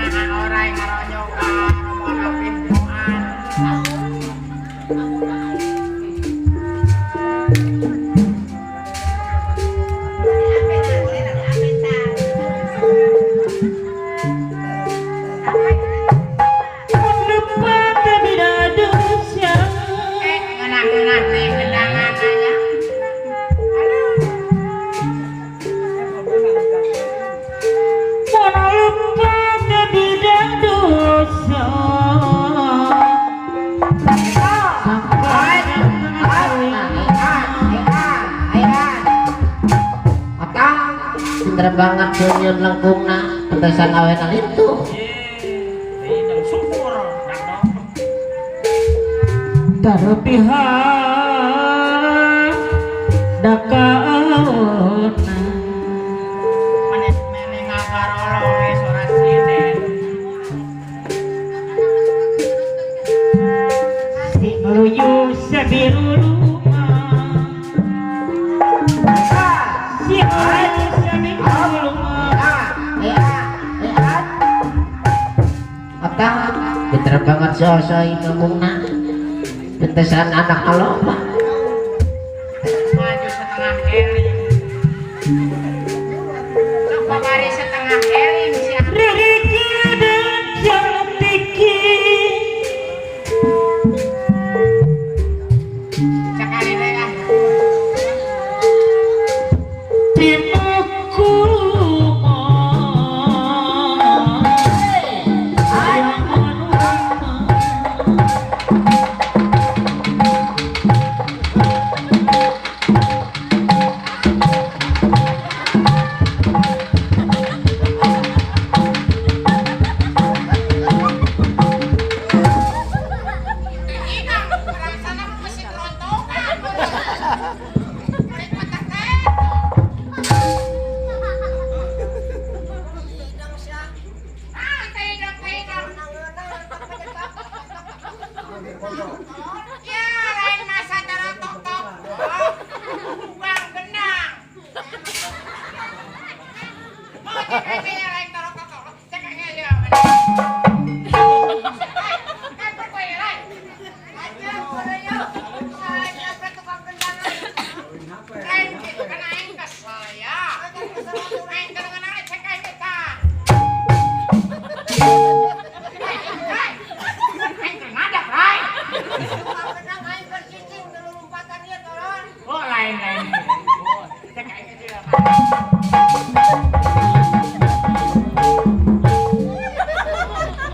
Orang ngaronyok ka rombongan Apih Moan. Eh, ngeunah-ngeunah teh gendangan nya. Aduh. Dosa. Hai, hai, hai, hai. Atang, pinter banget sunyun lengkungna, pantesan awena itu. Ye, syukur. Taropihan dakaona. Manis mene ngagarolong ge sora sinden. Sing luyu sabiru rumah, sing luyu sabiru rumah. Atang, pinter banget sosoi ngomongna. Pantesan anak aloba. Maju setengah eling. Sok babari setengah eling sia. Ririki dan jantiki. Sekali deui ah. Timuku Idang, urang sana mesin rontokan. Kulit mata teh. Ah, teh idang, teh idang. Ya, lain masa tarotok-tok. Tukang gendang. Mau cek aja ya lain tarotok-tok. Cek aja ya. Kan berkuih lain. Lain gitu kan aing kesel ya. Aing kadang-kadang cek aing eta. Hei, aing keur ngadak, Rai. Oh, lain lain. Oh, cek aing aja.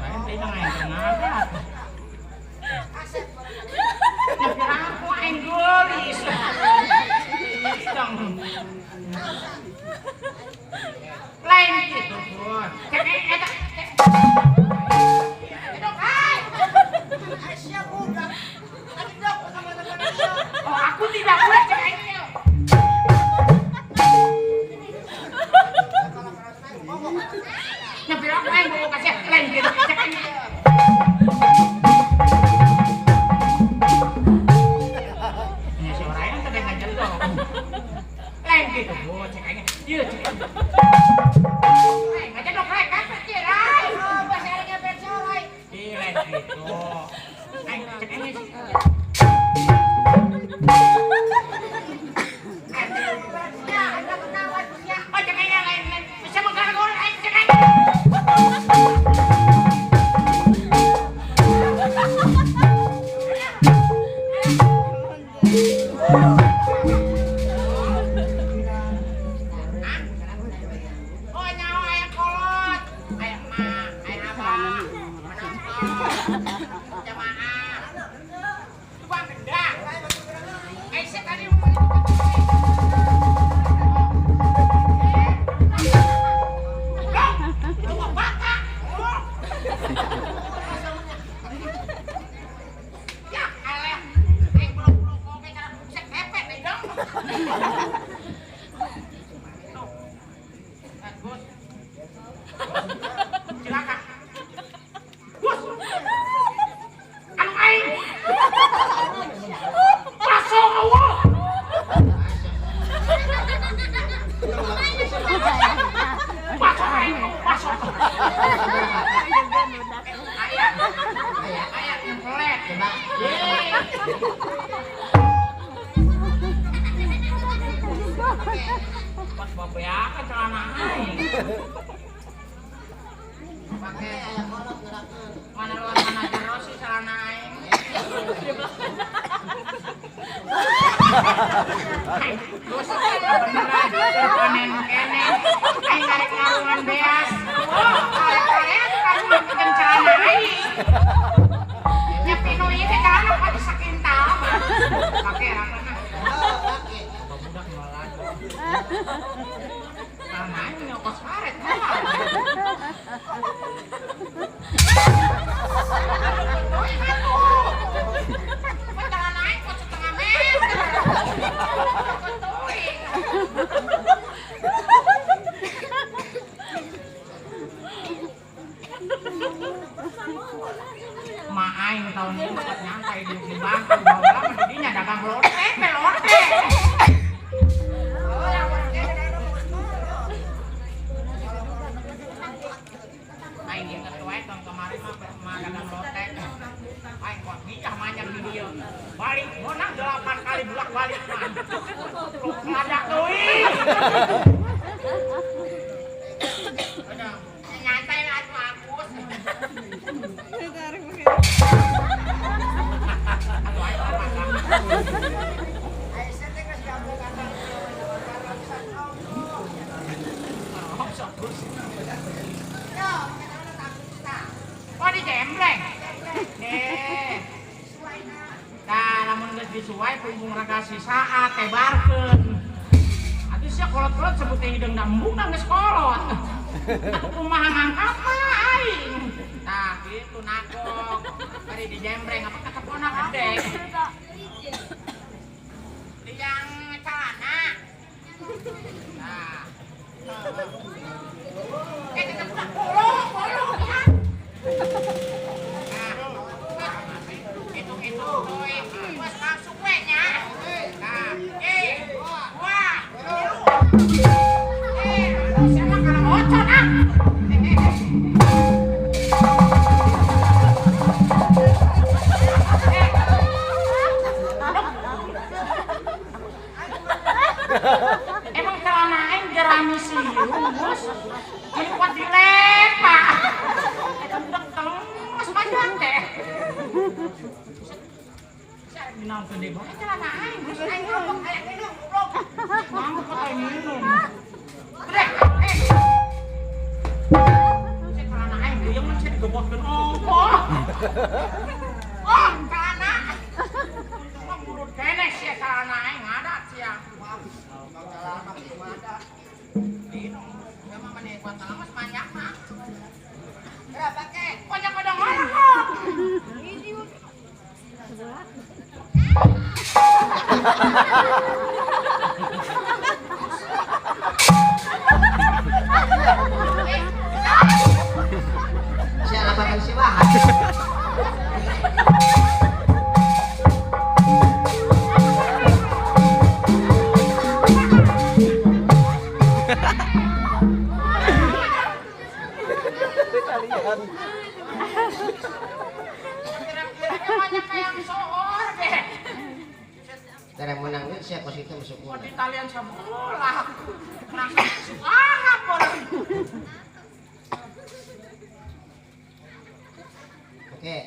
Lain teh aing keur ngadak. Ya kira aku aing geulis. Dong. Lain gitu, Bun. Cek aing eta. Cek. Hai. Oh, aku tidak boleh cek aing. Nyepir aku aing bawa kasih lain gitu. Cek aing. Ini si orang yang tadi ngajar dong. Lain gitu, Bu. Cek aing. Iya, cek aing. Lain ngajar dong, lain kan pasti, lain. Ih, lain gitu. Aing cek aing sih. Oh, cek aing lain lain. Bisa menggarang aing cek aing. Oh, nyawa aya kolot, aya emak, aya abah, penonton, jamaah, tukang gendang. Eh, saya tadi mau Dong, itu mah baka. Oh. Ya, eleh. Aing belum oke cara saya kepet deh, dong. Tuh. Gus. Silakan. Gus. Anu aing. Masuk Allah. Masuk aing, masuk. Aya kolot ngerakeun. Mana luar mana jero sih celana aing. Terus beneran panen kene. Aing karek ngarungan beas. Oh, karek-karek karuan celana aing. Nya pinu ieu teh celana pati sakintal mah. Pake rakana. Pake. Budak malah. Celana aing nyokos karet mah. Aing tahun ini buat nyantai di bangku bawa didinya dagang lotek lotek. Aing inget wae tahun kemarin mah dagang lotek. Aing kok nikah manjang di dieu. Balik menang 8 kali bolak-balik mah. Ada teuing. Nyantai lah atuh Agus. Oh dijembreng. Nih. Nah, lamun geus disuai punggung raga sisaa tebarkeun. Atuh sia kolot-kolot sebut teh hideung da embung da geus kolot. Atuh kumaha ngangkat mah aing. Tah kitu nagok. Bari dijembreng apa katepona gede. Yang celana. Nah. Tetep udah polo ya. Nah, itu wes langsung we nya. Nah, wah, siapa kalau ocon ah. Emang celana aing jerami siung, Bos. Jadi kuat dilepak. Eta budak teles panjang teh. Saya dinaonkeun deui bae celana aing, Bos. Aing ngomong aya minum, goblok. Ngamuk kok aing minum. Rek, Saya celana aing deuyeung mah saya digebotkeun ongkoh. Oh, celana. Untung mah burut keneh sia celana aing ngadat sia. Berapa kek? Banyak ada orang. Siapa makan si Wahab? Cara menang itu siapa sih itu masuk di talian sebelah. Menang apa? Oke.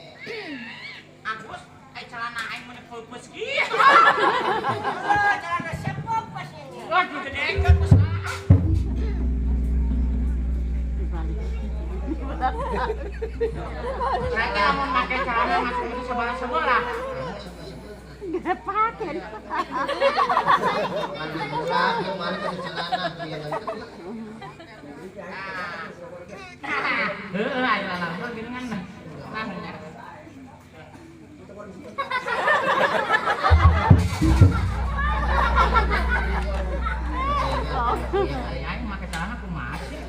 Agus, celana aing mun peupeus kieu. Celana siapa pas ini? Wah, digedekeun ku saha. Mereka lamun make celana masuk itu sebelah-sebelah. Paten. Heeh, ayo lah, gini kan. Nah, ya. Aing make celana kumaha sih?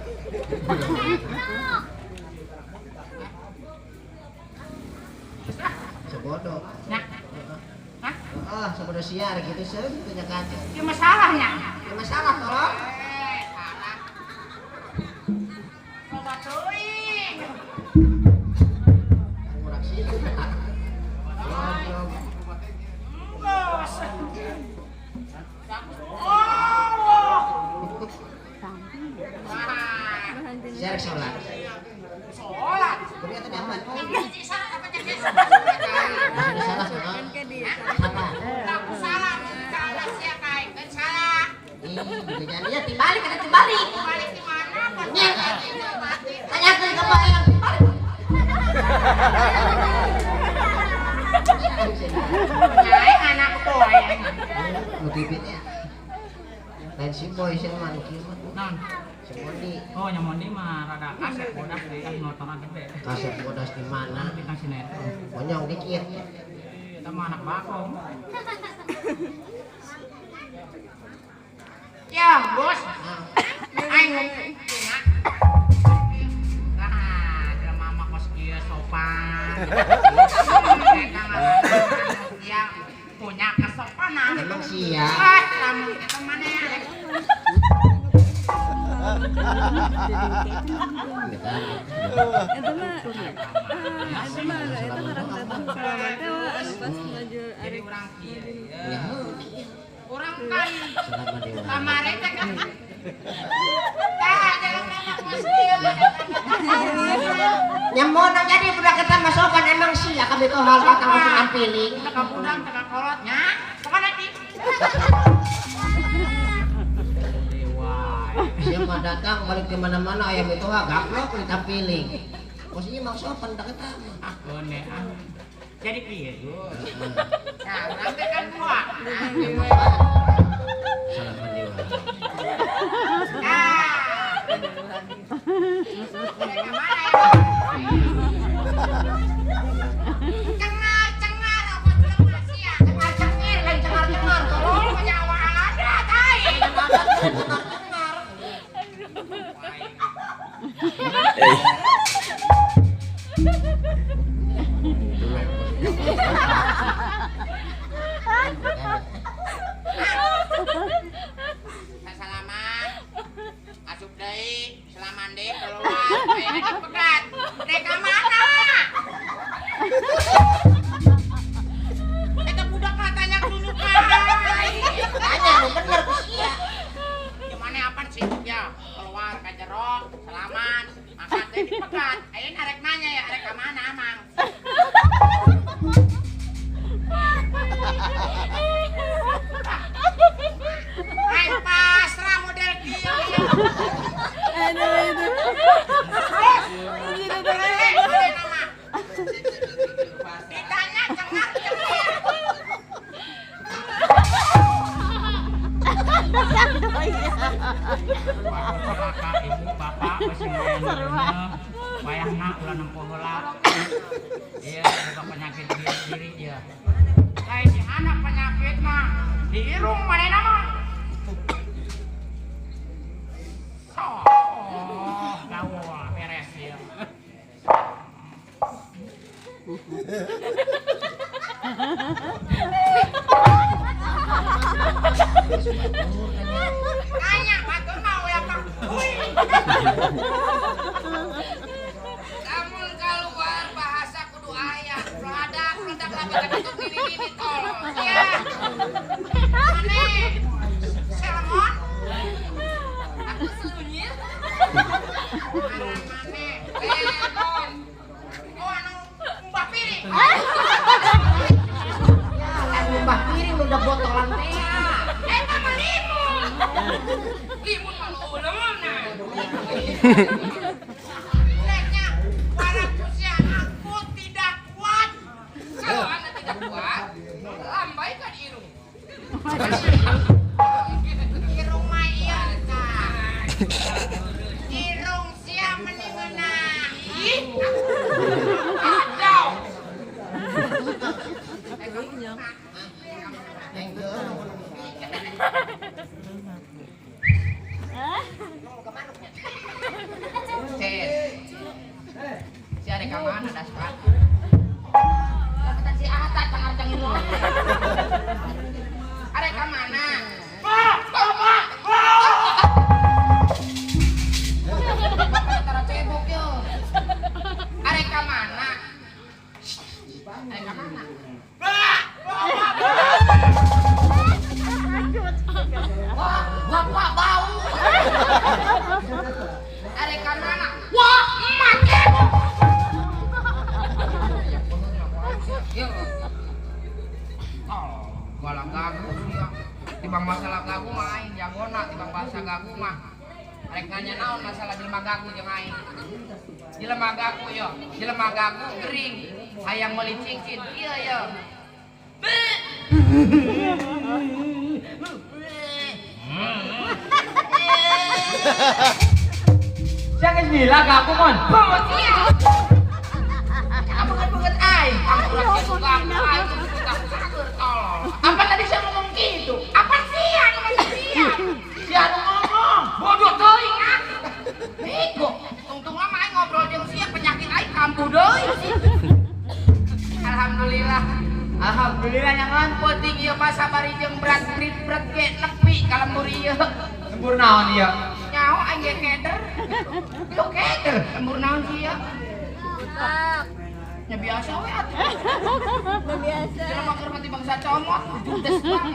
Sebodoh. Nah. Hah? Oh, sebodoh siar gitu sih, punya kaca. Ya masalahnya. Ya masalah tolong. Salah. Loba teuing. Murah sih. Bos. Oh. Siar sholat. Sholat. Kudu eta diapan? Salah apa jadi Salah. Salah. Aku salah, salah sia kae, kan salah. Ih, jadi ya tibalik eta tibalik. Balik di mana? Nya. Tanyakeun ka Pak Eyang tibalik. Aing anak boy. Nu tibitnya. Lain si boy sih mah nu kieu mah. Non. Si Mondi. Oh, nya Mondi mah rada kasep bodas deui kan motorna gede. Kasep bodas di mana? Di kan sinetron. Monyong dikit. Eta mah anak bakong. Ya, Bos. Aing ngomong. Nah, jelema mah kos kieu sopan. Eta punya kesopanan. Emang sia. Ah, lamun eta maneh. Itu mah itu mah itu ngarang datang selamat teh wah anu pas maju Jadi urang kieu. Ya, Urang kan selama dewa. kamari teh kan. Tah, jelema mah kos kieu. Nyamona jadi budak eta mah sopan emang sia kami tuh hal datang langsung ampiling. Teka budak, teka kolot nya. Pokona di. Dewa. Sia mah datang balik ke mana-mana ayam itu ah gaplok ditampiling. Posisinya mah sopan dak eta mah. Ah, gone ah. Jadi kieu, Gus. Nah, urang teh kan dua. Selama dewa. Nah. Mereka mana ya? Cengar, cengar, apa jelema sia? Cengar cengir lain cengar cengar Tolong nyawa ada tai. Cengar cengar. Salaman. Asup deui, salaman deui keluar, aya dipegat. Rek ka mana? Eta budak mah tanya dulu kai. Tanya nu bener ku sia. Gimana apaan sih ya? Keluar ka jero, salaman, makan teh dipegat. Ayeuna arek nanya ya, arek ka mana, Mang? Ai pasrah model kieu. Aduh itu. Ditanya cengar cengir. Bapak, ibu, bapak, masih wayahna ulah nempo heula. Iya, boga penyakit diri ieu. Lain di anak penyakit mah di irung manehna mah. Sok, oh, gaul beres ieu. Tanya batur mah ulah pangkuy. Lamun keluar bahasa kudu aya, meledak meledak lamun tutup ini tolong. Ya. Maneh? Selmon? Aku selunyir. Mana maneh? Lemon. Oh anu mbah piring. Ya, lain mbah piring udah botolan teh. Eta mah limun. Limun mah uleuna. Nanya, para aku tidak kuat. Kalau anda tidak kuat, lambaikan irung. Irung mah ieu tah. Irung sia meni ngeunah. Ih, adau. Ces. Si arek ka mana dasar? Lah si Ata cengar cengir. Arek ka mana? Pak, bapak, pak. Tara cebok yo. Arek ka mana? Arek ka mana? Pak, bapak, wah, bapak bau. Arek ka mana? Wah, emak cebok. Tibang masalah gagu mah aing jagona, tibang bahasa gagu mah. Rek nanya naon masalah jelema gagu jeung aing. Jelema gagu yo, jelema gagu gering, hayang meuli cincin. Ieu yo. Sia geus lila gagu mon. Banget iya. Banget-banget aing. Aku gagu aing saeur tolol. Apa tadi saya ngomong gitu? Apa sih anu ngomong sia? Sia anu ngomong. Bodoh teuing ah. Bego. Tungtung lama aing ngobrol jeung sia penyakit aing kambuh deui sih. Alhamdulillah. Alhamdulillah nyangan. Penting ieu mah sabari jeung berat berit berat ge nepi ka lembur ieu. Lembur naon ieu? Nyaho aing ge keder. Lu keder. Lembur naon sih ieu? Nya biasa we atuh. Biasa. Jelema keur mati bangsa comot, judes banget.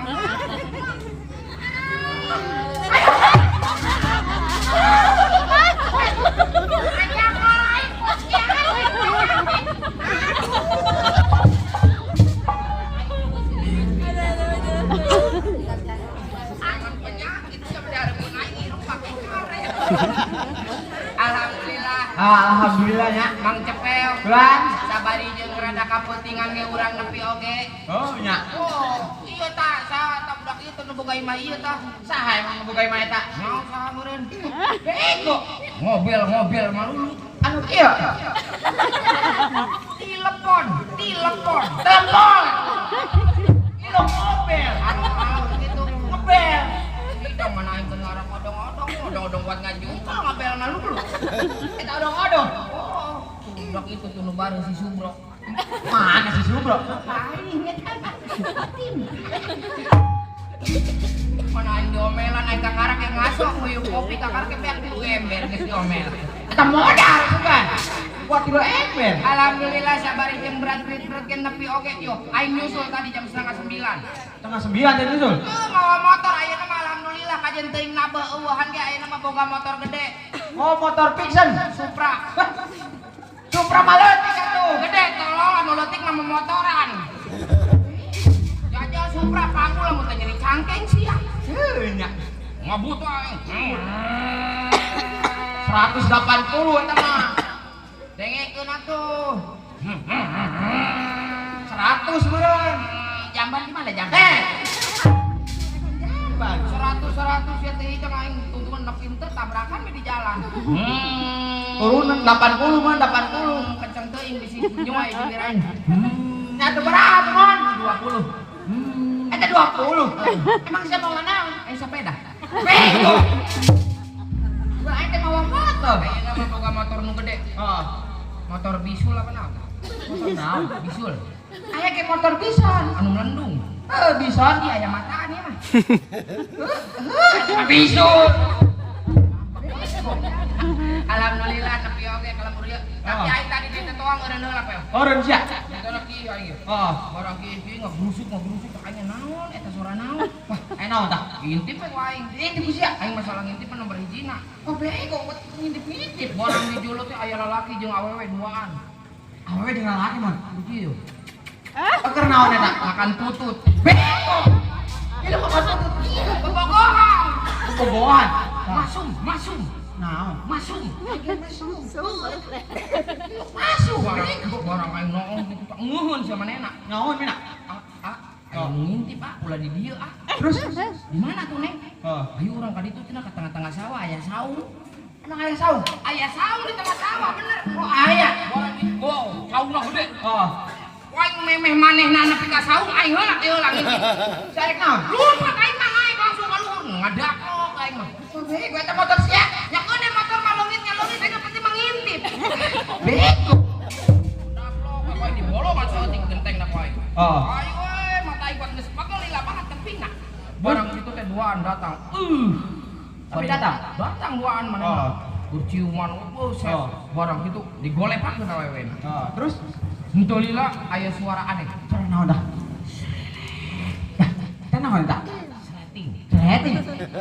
Alhamdulillah. Alhamdulillah nya. Mang Cepel. Bulan. Sabari jeung rada kapentingan ge urang nepi oge. Oh nya. Oh, iya tah, saha tah budak ieu teh nu boga imah ieu tah. Saha emang nu boga imah eta? Naon saha meureun? Bego. Ngobel-ngobel malulu. Anu kieu. Telepon, telepon, telepon. Ieu ngobel. Anu alus kitu ngebel. Hidung mana aing keur ngarang odong-odong, odong-odong buat ngajungkal ngabel nalulu. Eta odong-odong. Oh, budak itu tuh nu bareng si Subro. Mana si Subro? Aing eta tim. Mana aing diomelan aing kakarak yang ngasok nguyup kopi kakarak beak 3 ember geus diomel. Eta modal bukan? Buat 3 ember. Alhamdulillah sabari jeung berat berat ge nepi oge yo. Aing nyusul tadi jam 8:30. 8:30 tadi nyusul? Heuh, mawa motor ayeuna mah alhamdulillah kajen teuing nabeuh eueuhan ge ayeuna mah boga motor gede. Oh, motor Pixen Supra. Supra mah leutik atuh. Gede tolol anu leutik mah momotoran. Jajal Supra panggul lamun teh nyeri cangkeng sia. Heuh nya. Ngebut aing. 180 eta mah. Dengekeun atuh. 100 meureun. Jamban di mana jamban? Eh. Jamban 100 ya teh hidung aing tungtungan nepi teu tabrakan we di jalan. Turunan 80 mah 80. Kenceng teuing bisi nyuai bibir aing. Nya teu berat mon. 20. Eta 20. Emang sia mau naon? Aing sepeda. Bego. Gua aing teh mawa motor. Ayeuna mah boga motor nu gede. Heeh. Motor bisul apa naon? Motor naon? Bisul. Aya ge motor bison. Anu melendung. Heuh, bison. Iya aya mataan ieu mah. Heuh, eta bisul. Alhamdulillah nepi oge ka lembur ieu. Tapi aing tadi di tetoang eureun heula pel. Eureun sia. Ditolak kieu aing ieu. Heeh. Barang kieu kieu ngagrusuk aing naon eta suara naon? Wah, aya naon tah? Ngintip we ku aing. Ngintip ku sia. Aing masalah ngintip mah nomor hijina. Oh bego ngintip-ngintip. Barang di julu teh aya lalaki jeung awewe duaan. Awewe jeung lalaki mon. Kieu. Keur naon eta? Makan tutut. Bego. Ieu makan tutut. Bobogohan. Bobogohan. Masum, masum. Naon? Masum. Masum. Masum. Barang aing noong kitu tah ngeuheun sia manehna. Naon mina? Ah, aing ngintip ah, ulah di dieu ah. Terus di mana tuh Neng? Heeh. Ayo urang ka ditu cenah ka tengah-tengah sawah aya saung. Emang aya saung? Aya saung di tengah sawah bener. Oh aya. Barang di wow, saungna gede. Heeh. Aing memeh manehna nepi ka saung aing heula teh heula ngintip. Sarek naon? Lumpat aing mah naik langsung ka luhur ngadakok aing mah. Oh bego eta motor sia. Nya keun motor mah leungit nya leungit aing penting mah ngintip. Bego. Daplok aku aing dibolongan saeutik gentengna ku aing. Heeh. Ayo we mata aing kuat geus pegel lila banget tepina. Barang itu teh duaan datang. Tapi datang? Datang duaan manehna. Berciuman buset. Barang itu digolepakeun awewena. Heeh. Terus henteu lila aya suara aneh. Suara naon tah? Dah, teh naon tah? Sleting. Sleting.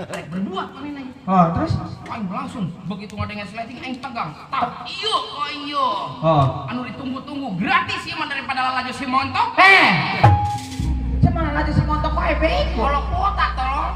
Rek berdua manehna ieu. Oh, terus? Aing langsung begitu ngadengin sleting aing tegang. Tah, ieu aing ieu. Oh. Anu ditunggu-tunggu gratis ieu mah daripada lalajo si montok. Eh. Cenah lalajo si montok contoh wae bego. Kalau kuota tolong.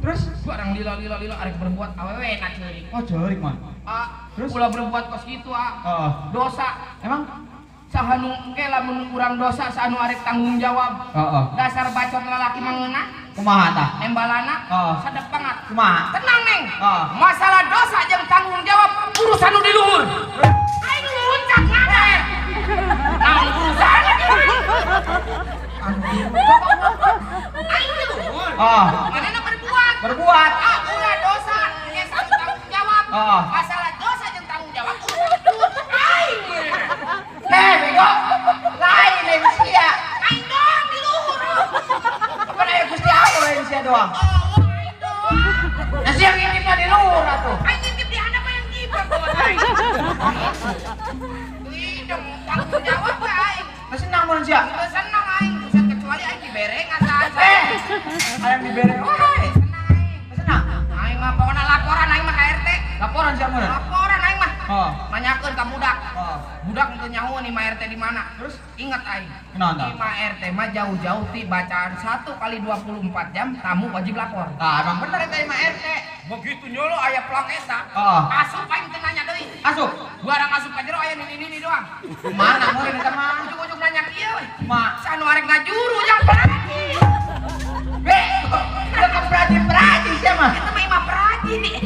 Terus barang lila-lila-lila arek berbuat awewe na ceurik. Oh, ceurik mah. Ah, terus ulah berbuat kos kitu ah. Heeh. Dosa. Emang saha nu engke lamun urang dosa saha nu arek tanggung jawab. Heeh. Dasar bacot lalaki mangeunah. Kumaha tah? Embalana heeh. Sadep banget. Kumaha? Tenang neng. Heeh. Masalah dosa jeung tanggung jawab urusan nu di luhur. Aing luncat ngadaer. Naon urusan? Aing di luhur. Heeh. Manehna berbuat. Berbuat. Ah, ulah dosa ge sanu tanggung jawab. Heeh. Masalah dosa jeung tanggung jawab urusan di luhur. Aing. Eh, bego. Lain lain sia. Aing doang di luhur. Apa aya Gusti Allah lain sia doang. Oh, aing doang. Nah, sia ngintipna di luhur atuh. Aing ngintip di handap yang ngintip aing. Ih, tanggung jawab aing. Nah, senang mun sia. Teu senang aing, buset kecuali aing dibere ngasaan. Eh, ayam dibere wae. Senang aing. Senang. Aing mah pokona laporan aing mah ka RT. Laporan sia mun. Laporan aing mah. Heeh. Nanyakeun ka budak. Heeh. Budak teu nyaho nih mah RT di mana. Terus ingat aing. Kunaon tah? Imah RT mah jauh-jauh ti bacaan 1 kali 24 jam tamu wajib lapor. Tah, emang bener eta imah RT. Begitu nyolo aya pelang eta. Heeh. Asup aing teu nanya deui. Asup. Barang asup ka jero aya nini-nini doang. Mana meureun eta mah? Ujug-ujug nanya kieu we. Ma, Sanu arek ngajuru jang peraji. bego. Udah ke peraji-peraji sia mah. Eta mah imah peraji nih.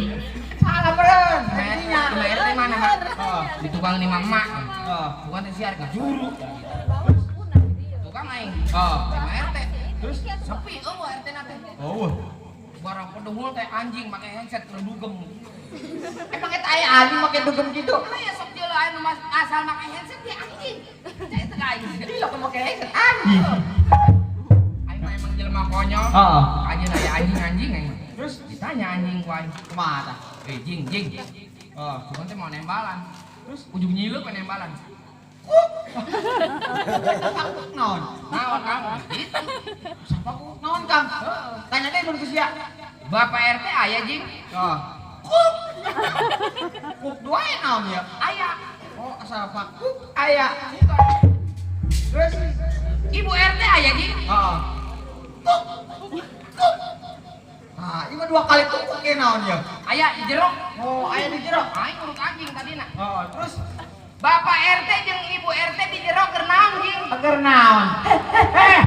Salah meureun. Jadinya. Imah RT mana, Pak? Heeh. Di tukang ni mama. Heeh. Bukan teh siar ngajuru. Tukang aing. Heeh. Imah RT. Terus sepi eueuh RT na teh. Oh. Barang pedungul teh anjing make handset keur dugem. Emang eta aya anjing make dugem kitu? Aya sok jeuleuh aya nu asal make handset dia anjing. Cai teh ka aing. Gila kudu make handset anjing. Aing mah emang jelema konyol. Heeh. Anjing aya anjing-anjing aing mah. Terus ditanya anjing ku aing. Kumaha tah? Eh jing jing. Heeh. Bukan teh mau nembalan. Terus ujung nyileuk we nembalan. Kuk. Naon? Naon Kang? Gitu. Siapa kuk? Naon Kang? Heeh. Tanya deui mun ku sia. Bapak RT aya jing? Heeh. Kuk. Kuk dua ya naon ya? Aya. Oh, asal apa? Kuk aya. Terus Ibu RT aya jing? Heeh. Kuk. Kuk. Nah, ieu mah dua kali kuk ke naon ya? Aya di jero. Oh, aya di jero. Aing urut anjing tadina. Heeh, terus Bapak RT jeung Ibu RT di jero keur naon jing? Keur naon? Eh.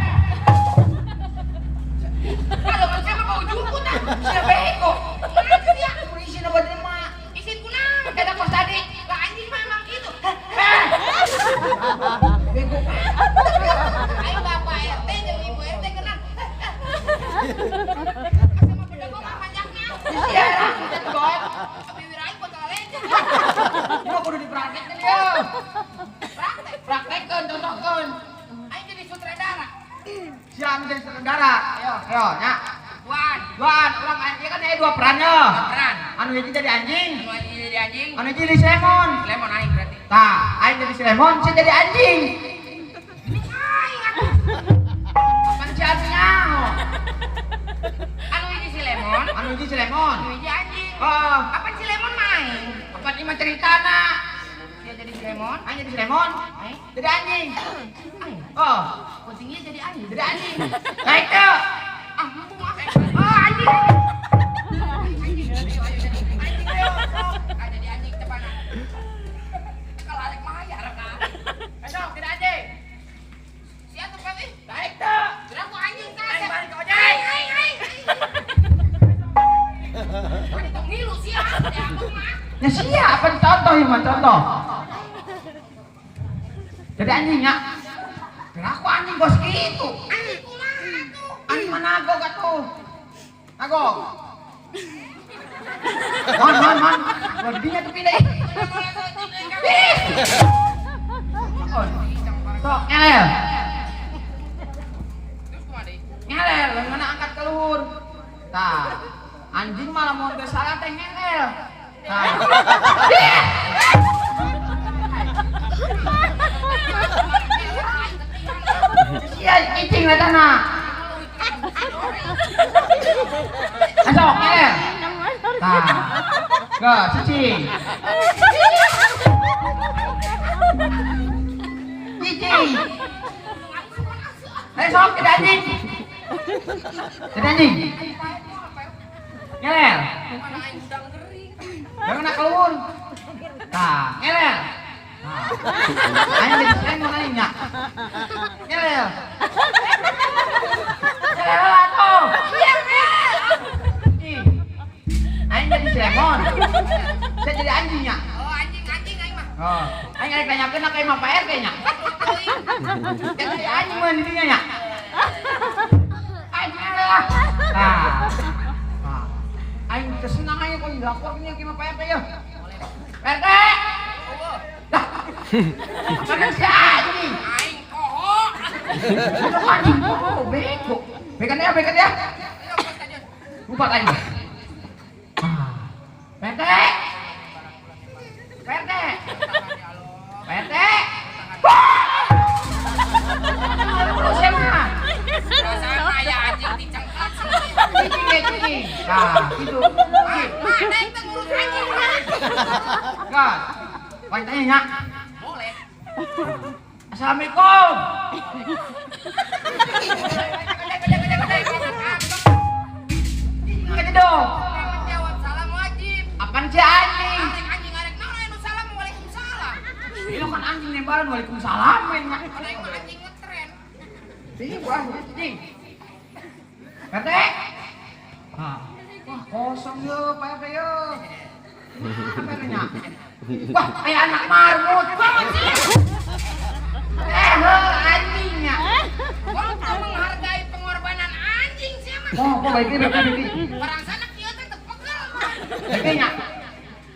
Kalau kan saya mah bau jukut ah. Sia bego. Kunaon sia? Isin apa jelema? Isin kunaon? Kada kos tadi. Lah anjing mah emang gitu. Eh. Bego. Ayo Bapak RT jeung Ibu RT keur naon? Sama bedegong mah panjangna. Sia rambut bot. Bibir aing bakal lecet. Gua kudu dipraktekkeun ya. Praktek. Praktekkeun, contohkeun. Aing jadi sutradara. Sia anu jadi sutradara. Ayo. Ayo, nya. Duaan. Duaan, urang ieu kan aya dua perannya. Dua peran. Anu hiji jadi anjing. Anu hiji jadi anjing. Anu hiji jadi si Lemon. Lemon aing berarti. Tah, aing jadi si Lemon, sia jadi anjing. Ini aing atuh. Pan si anu nyaho. Anu hiji si Lemon. Anu hiji si Lemon. Anu hiji anjing. Heeh. Apa si Lemon main? Apa ieu mah ceritana? Dia jadi si Lemon. Aing jadi si Lemon. Aing jadi anjing. Aing. Oh, kucingnya jadi anjing. Jadi anjing. Naik teu. Ah, mumpung ah. Oh, anjing. Anjing. Ayo, ayo jadi anjing ayo. Ah, jadi anjing cepat. Kalau arek mayar kan. Ayo, jadi anjing. Sia tuh Pak ih. Naik teu. Gerak ku anjing tah. Aing balik ke ojek. Aing, aing, aing. Tadi tong ngilu sia, di abang mah. Ya sia, apa contoh ieu mah contoh. Jadi anjing nya. Kenapa anjing bos gitu? Anjing kumaha tuh? Anjing mana nagog atuh? Nagog. Mon, mon, mon. Bodinya tuh pilih. Sok, ngelel. Terus kumaha deui? Ngelel, mana angkat ke luhur. Tah, anjing malah mau teu salah teh ngelel. Tah. Sia cicing lah tanah. Masuk, ngelel. Tah. Ke, cicing. Cicing. Ayo sok, kita anjing. Jadi anjing. Ngelel. Mana aing udang gering. Jangan nak keluar. Tah, ngelel. Nah. Aing jadi lemon aing nya. Ngelel. Ngelel atuh. Iya, ngelel. Ih. Aing jadi si lemon. Saya jadi anjingnya. Oh, anjing-anjing aing mah. Oh, aing arek nanyakeun ka imah Pak RT nya. Jadi anjing mah di dinya nya. Aing ngelel lah. Tah. Nah. Aing teu senang aing kok dilaporkeun ka imah Pak RT yeuh. Pak RT. Dah. Mana si anjing? Aing koho. Aduh, anjing koho, bego. Bekan ya, bekan ya. Lupa aing. Ah. Pak RT. Pak RT. Pak RT. Terus ya mah. Perasaan aya anjing dicengkak. Cicing ya cicing. Nah, gitu. Mana yang teu ngurus anjing? Enggak. Wah, tanya nya. Boleh. Assalamualaikum. Nggak dong. Jawab salam wajib. Apaan sih anjing? Anjing anjing arek naon anu salam waalaikumsalam. Ini kan anjing nembalan waalaikumsalam main. Ada yang mah anjing ngetren. Sini buah anjing. RT. Nah. Wah, kosong yo Pak RT yo. Mana Pak RT-nya? Wah, kayak anak marmut. Bangun sih. Anjingnya. Gua tuh menghargai pengorbanan anjing sih mah. Oh, kok baik baik baik. Barang sana kieu teh teu pegel. Baiknya.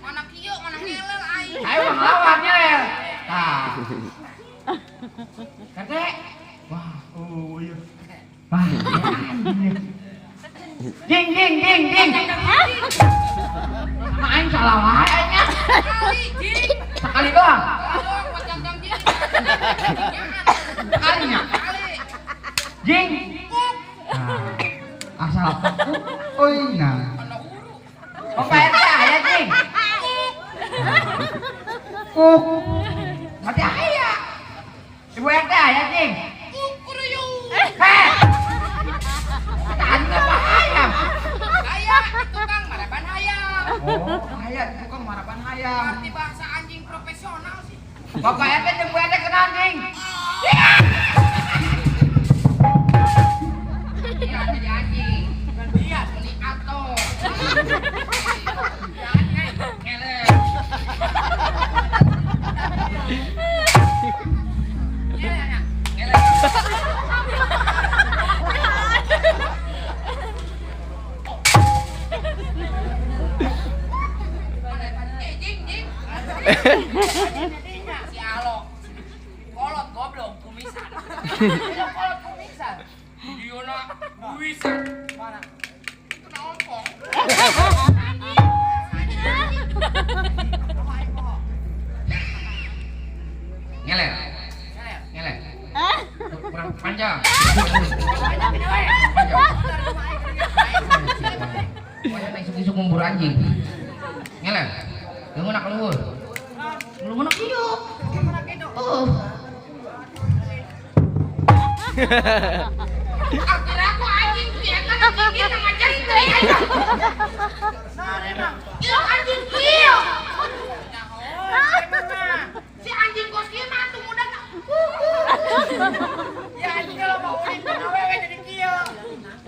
Mana kieu mana ngelel aing. Ayo ngelawan nyel. Tah. RT. Wah, oh iya. Wah, anjing. Jing jing jing jing. Sama aing salah wae nya. Sekali jing. Sekali doang. Doang buat jang-jang jing. Sekali nya. Sekali. Jing. Nah, asal kuk. Oi nah. Kana huru. Oh, Pak RT aya jing. Kuk. Mati aya. Ibu RT aya jing. Kuk kuruyung. Heh. Kita anjing apa hayam? Aya tukang maraban hayam. Oh, aya tukang maraban hayam. Ngerti bahasa anjing profesional sih. Bapak RT jeung Bu RT kenal jing. Iya jadi anjing. Iya meni ato. Ngelel. Ngelel. Ngelel. Jing jing. Si Alo. Kolot goblok kumisan. Kolot kumisan. Diona kumisan. Mana? Itu na ompong. Ngelel. Ngelel. Kurang panjang. Pokoknya naik isuk-isuk memburu anjing. Ngelel. Dengun nak luhur. Belum nak kieu. Oh. Akhirnya aku anjing kieu kan anjing kieu ngajar teh. Ieu anjing kieu. Si anjing kos kieu mah atuh muda. Ya anjing kalau mau ulin jeung awewe jadi kieu.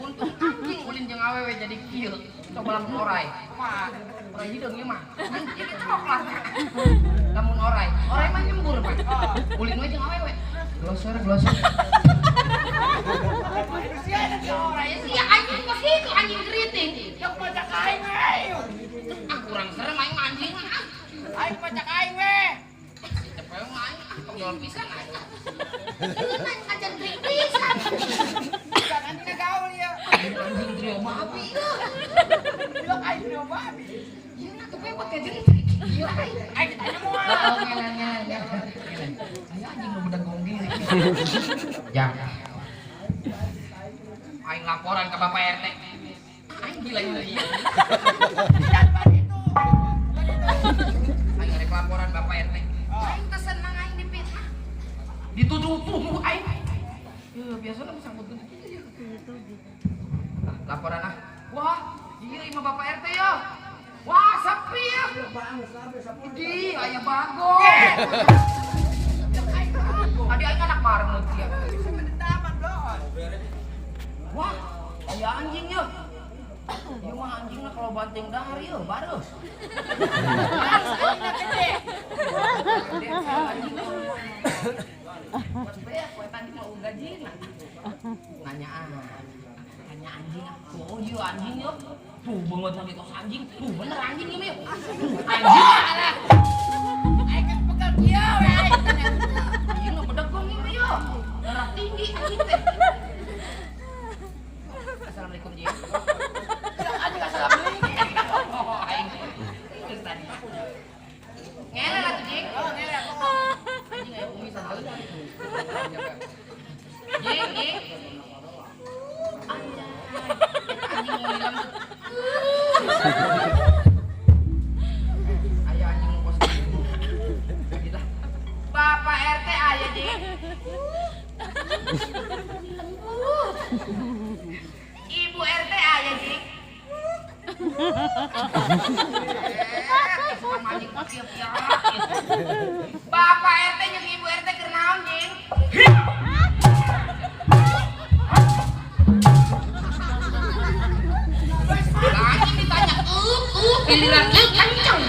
Untung anjing ulin jeung awewe jadi kieu. Coba lamun orai. Kumaha? Orai hideung ieu mah. Anjing coklat. Lamun orai, orai mah nyembur, Pak. Ulin we jeung awewe. Gloser gloser. Si anjing kos kitu anjing keriting. Yang pacak aing we. Ah kurang serem aing mah anjing mah. Aing pacak aing we. Si cepeu mah aing ah tong pisan aing. Ini mah ngajar trik pisan. Bukan anjingna gaul ieu. Anjing trio babi. Bilang aing trio babi. Ieu na teu pewek ka jentrik. Ieu aing. Aing ditanya moal. Oh, ngelel ngelel ngelel. Aya anjing nu bedeng gongging. Ya. Aing laporan ke Bapak RT. Aing gila ieu. Aing rek laporan Bapak RT. Aing teu senang aing dipitnah. Dituduh-tuduh aing. Ya biasana sangkut gede kieu. Laporan ah. Wah, iya imah Bapak RT ya. Wah, sepi ya. Di, aya bagong. Tadi aing anak marmut ya. Wah, aya anjing ya. Ieu mah anjingna kalau banting dahar ieu bareus. Pas beak poe tadi mau gajina. Nanya ah. Nanya anjing ah. Oh ieu anjing ieu. Tuh banget lagi tos anjing. Tuh bener anjing ieu. Tuh anjing alah. Aing geus pegal kieu we aing. Anjing mah bedegong ieu mah ieu. Darah tinggi anjing teh. Assalamualaikum Ji. Anjing assalamualaikum. Oh aing. Geus tadi. Ngele atuh Jing. Oh ngele. Anjing aya kumisan heula. Jing, Jing. Anjay. Anjing mau hilang. Aya anjing mau kos gitu. Lah. Bapak RT aya Jing. Ibu RT aya Jing. Bapak RT jeung Ibu RT keur naon Jing? Anjing ditanya, giliran kenceng.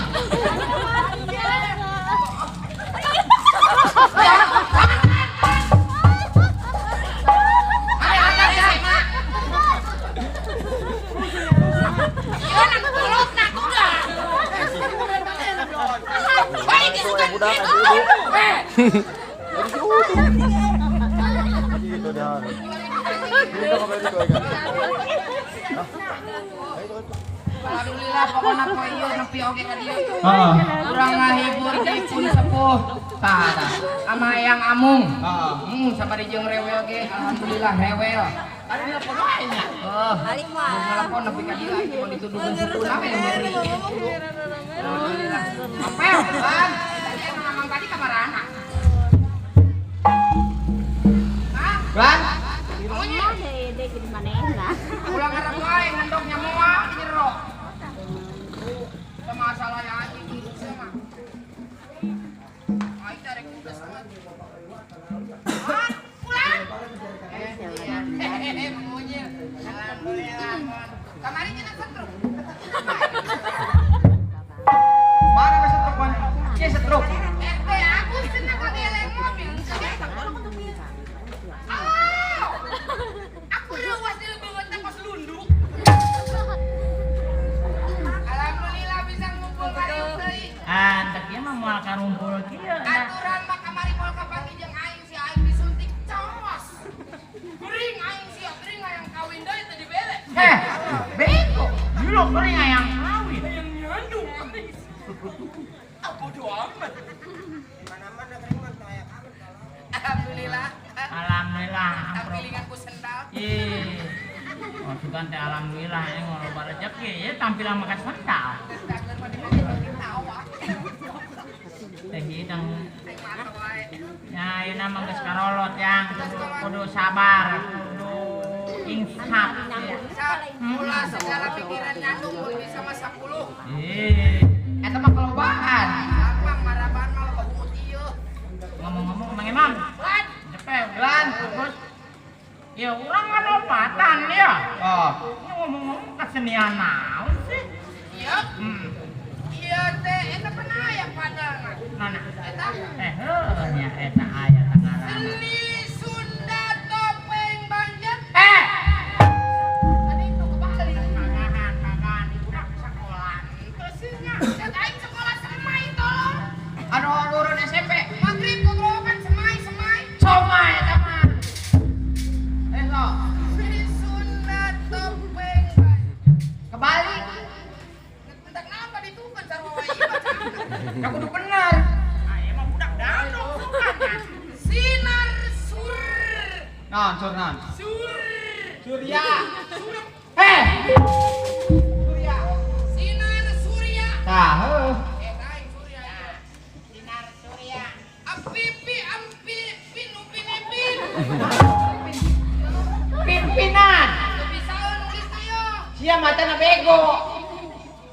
Alhamdulillah pokona poe ieu nepi oge ka dieu. Heeh. Urang ngahibur dipun sepuh. Tah tah. Ama yang amung. Heeh. Sabari jeung rewel ge alhamdulillah rewel. Tadi nelpon wae nya. Heuh. Balik mah. Nelpon nepi ka dieu aing mun dituduh sukuna we nyeri. Alhamdulillah. Apel, Bang. Tadi anu mamang tadi ka marana? Hah? Lan, Maunya Dede jadi manehna. ulah ngarep wae ngendoknya moal di jero. Sama masalah yang anjing sama. Aing tarik tugas sama. Lan, pulang. Eh, mengunyil. Alhamdulillah. Kamari cenah setruk. Mana ke setruk mana? Ieu setruk. RT aku cenah kageleng mobil. Aw! Aku rewas di leuweung teh kos lunduk. Alhamdulillah bisa ngumpul ngariung deui. Ah, teh ieu mah moal karumpul kieu. Aturan mah kamari moal kapanggih jeung aing si aing disuntik cos. Gering aing sia, gering hayang kawin deui teu dibere. Heh, bego. Dulu gering hayang kawin. Hayang nyandung aing. Ah bodoh amat. Mana-mana kering mah teu aya kawin kalau. Alhamdulillah. Alhamdulillah. Tampilingan ku sendal. Ih. Oh, sugan teh alhamdulillah ini loba rezeki ya tampilan makan sendal. Geus dageur mah dibere tawa. Teh hidang. Aing mah wae. Ya, ayeuna mah geus karolot yang kudu sabar, kudu insaf. Mula segala pikiran nyandung mun bisa mah 10. Ih, Eta mah kelobaan. Gampang maraban mah loba bungut ieu. Ngomong-ngomong Mang Imam, Lan, cepet lan terus. Ya urang kan lompatan ya. Oh. Ini ngomong-ngomong kesenian naon sih? Iya. Iya teh eta pernah aya padangan. Mana? Eta Heuh nya eta aya tangaran. Seni Sunda Topeng Banjar. Eh, Tadi itu kebalik. kagahan budak sekolah. Terus nya, cek aing sekolah semai tolong. Anu lurun SMP. Maghrib gogorowokan semai semai. Somai eta mah. Eh lo. Seni Sunda Topeng Banjar. Kebalik. Bentak naon ditukeun sarua wae ieu bacaan. Ya kudu bener. Ah, emang budak dandong suka. Sinar sur Naon sur naon? sur Surya. Surya. Eh. Surya. Sinar Surya. Tah, heuh. Eta aing Surya ieu. Sinar Surya. Apipi ampi pin upin ipin. Pimpinan. Teu bisa nulis bacana bego.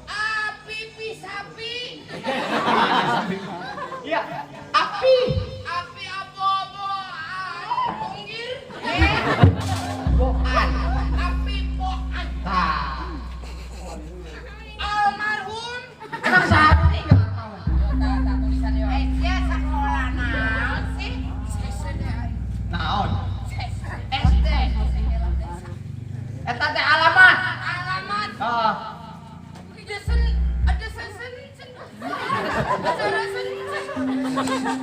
Api pi sapi. Iya, api. Api abo-abo punggir. Boan. Api poan. Tah. Almarhum. Emang saha tinggal tahu. Tah tah tulisan yo. Eh, sia sakola naon sih? Naon? SD. Eta teh alamat. Alamat. Heeh. Desen ada sen sen sen. Ada sen sen.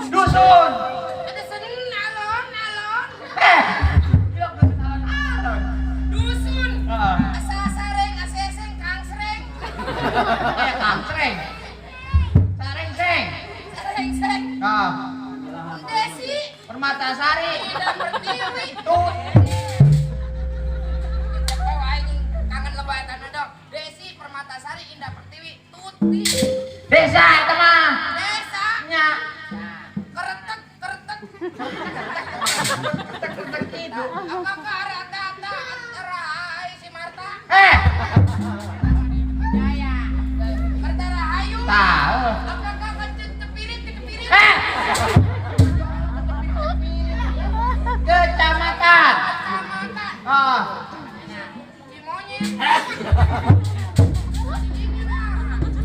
Dusun. Ada sen alon alon. Eh. Bilang dusun alon-alon. Dusun. Heeh. Asa sareng aseseng kang sereng. Eh, kancreng. Sareng seng. Sareng seng. Heeh. Desi. Permatasari. Ida Pertiwi. Tuh. Oh, aing kangen lebatan dong. Desi Permatasari Indah Pertiwi Tuti. Desa eta mah. Desa. Nya. Keretek keretek. Tek-tek itu. Apakah rata rai si Marta? Eh. Jaya. Kerta Rahayu. Tah. Heuh. Apakah kecepirit kecepirit? Eh. Kecamatan. Kecamatan. Ah. Cimonyet.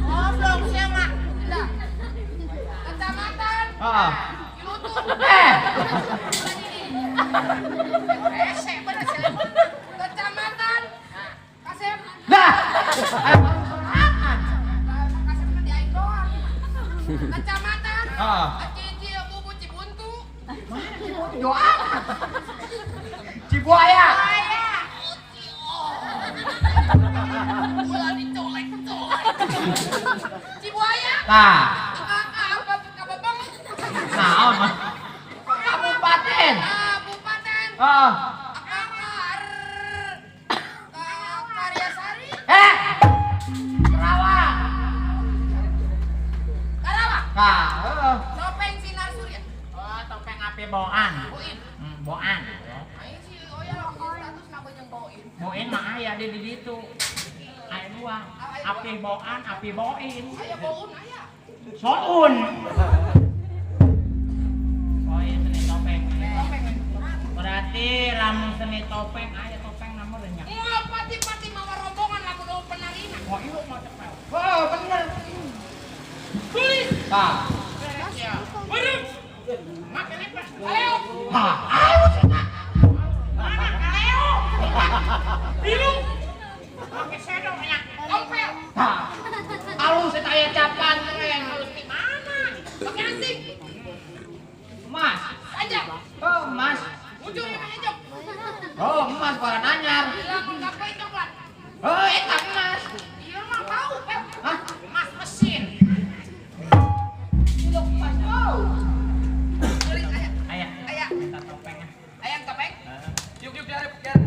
Goblok sia mah. Kecamatan. Ah. Cilutu. Eh. Rese bener sih. Kecamatan. Kasep. Lah. Ayo sorangan. Kasep mah di aing doang. Kecamatan. Ah. Cici Bubu Cibuntu. Mana Cibuntu jauh amat. Cibuaya. Saya. Ulah dicolek-colek. Cibuaya. Tah. Apa kabebeng? Naon mah? Kabupaten. Kabupaten. Ah. Karyasari. Eh. Kerawang. Karawang. Tah, heuh. Topeng Sinar Surya. Oh, topeng api boan. Boin. Boan. Aing si Oya lagi status na jeung boin. Boin mah aya di ditu. Aya dua. Api boan, api boin. Aya boun aya. Soun. Oh iya seni topeng. Berarti lamun seni topeng aya topeng namun nya. Moal pati-pati mawa rombongan lamun eueuh penarina. Oh iya mau cepet. Oh, bener. Tulis. Tah. Bareng. Make lepas. Ayo. Tah, ayo cenah. Mana kaleo? Biru. Make sedok nya. Tompel. Tah. Alus eta aya capan keren. Halus di mana? Pakai anting. Emas. Panjang. Oh, emas. Ujung yang hijau. Oh, emas warna anyar. Lamun kapoe coklat. Oh, eta emas. Iya mah bau, Pep. Hah? Emas mesin. Cilok emas. Oh. Tulis aya. Aya. Aya. Eta topeng. Ayam topeng. Yuk yuk diharap diharap.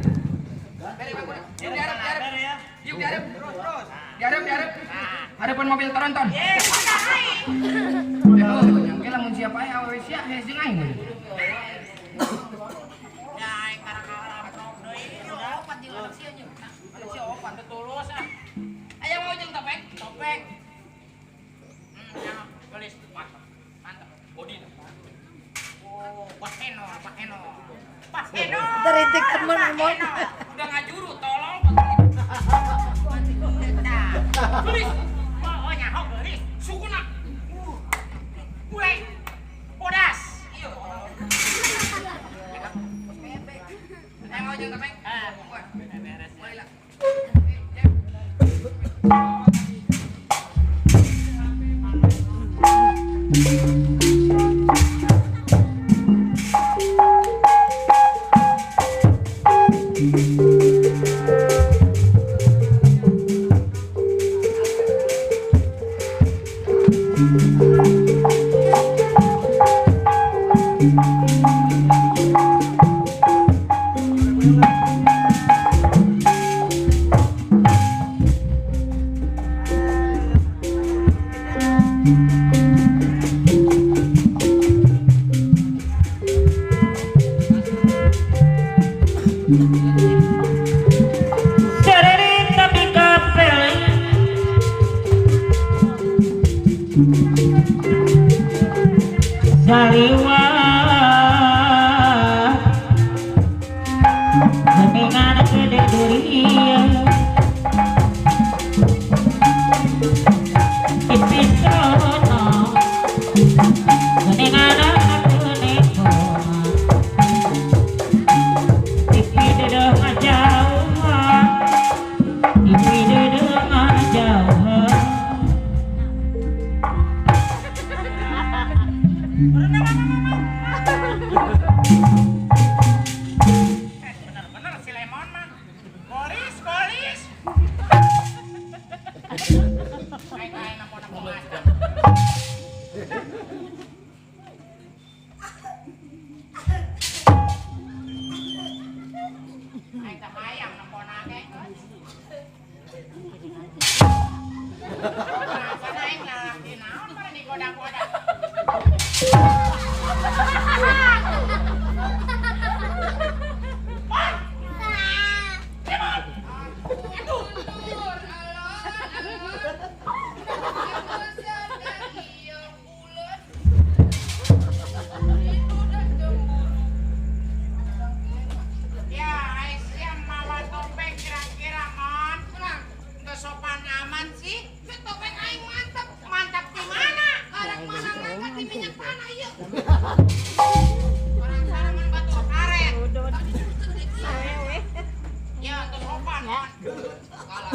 Beri bang kuda. Yuk diharap diharap. Yuk diharap. Terus terus. Diharap diharap. Harapan mobil tronton. Eh, mana aing? Oh, nyangke lamun siapa aya awewe sia hese jeung aing. Ya aing karang kalamprok deui. Opat jeung anak sia nya. Anak sia opat teu tulus ah. Ayam mau jeung topeng? Topeng. Yang gelis mantap. Mantap. Bodi. Oh, Pak Eno, Pak Eno. Pak Eno. Daritik temen mon. Udah ngajuru tolol. Gelis. Oh, nyaho gelis. Sukuna. Gue. Bodas. Iya. Ayam mau jeung topeng? Ah, Beres. Boleh lah. Cerita bika Saliwat geningan gede durian tipis krono geningan gede koma tipi dedeh ngajauhan tipi dedeh ngajauhan. Bener-bener si Lemon mah. Boris, Boris. Aing aing nampo-nampo mata. Aing teh hayang nampona ge. Rasana aing lalaki naon mah digoda-goda. Ya, Aisyah mawa topeng kira-kira mon. Teu sopan aman sih. Topeng aing mantap. Mantap di mana? Karang mana ngangkat di minyak tanah ieu. Orang sana mun batu karet. Ya, teu sopan mon. Kalah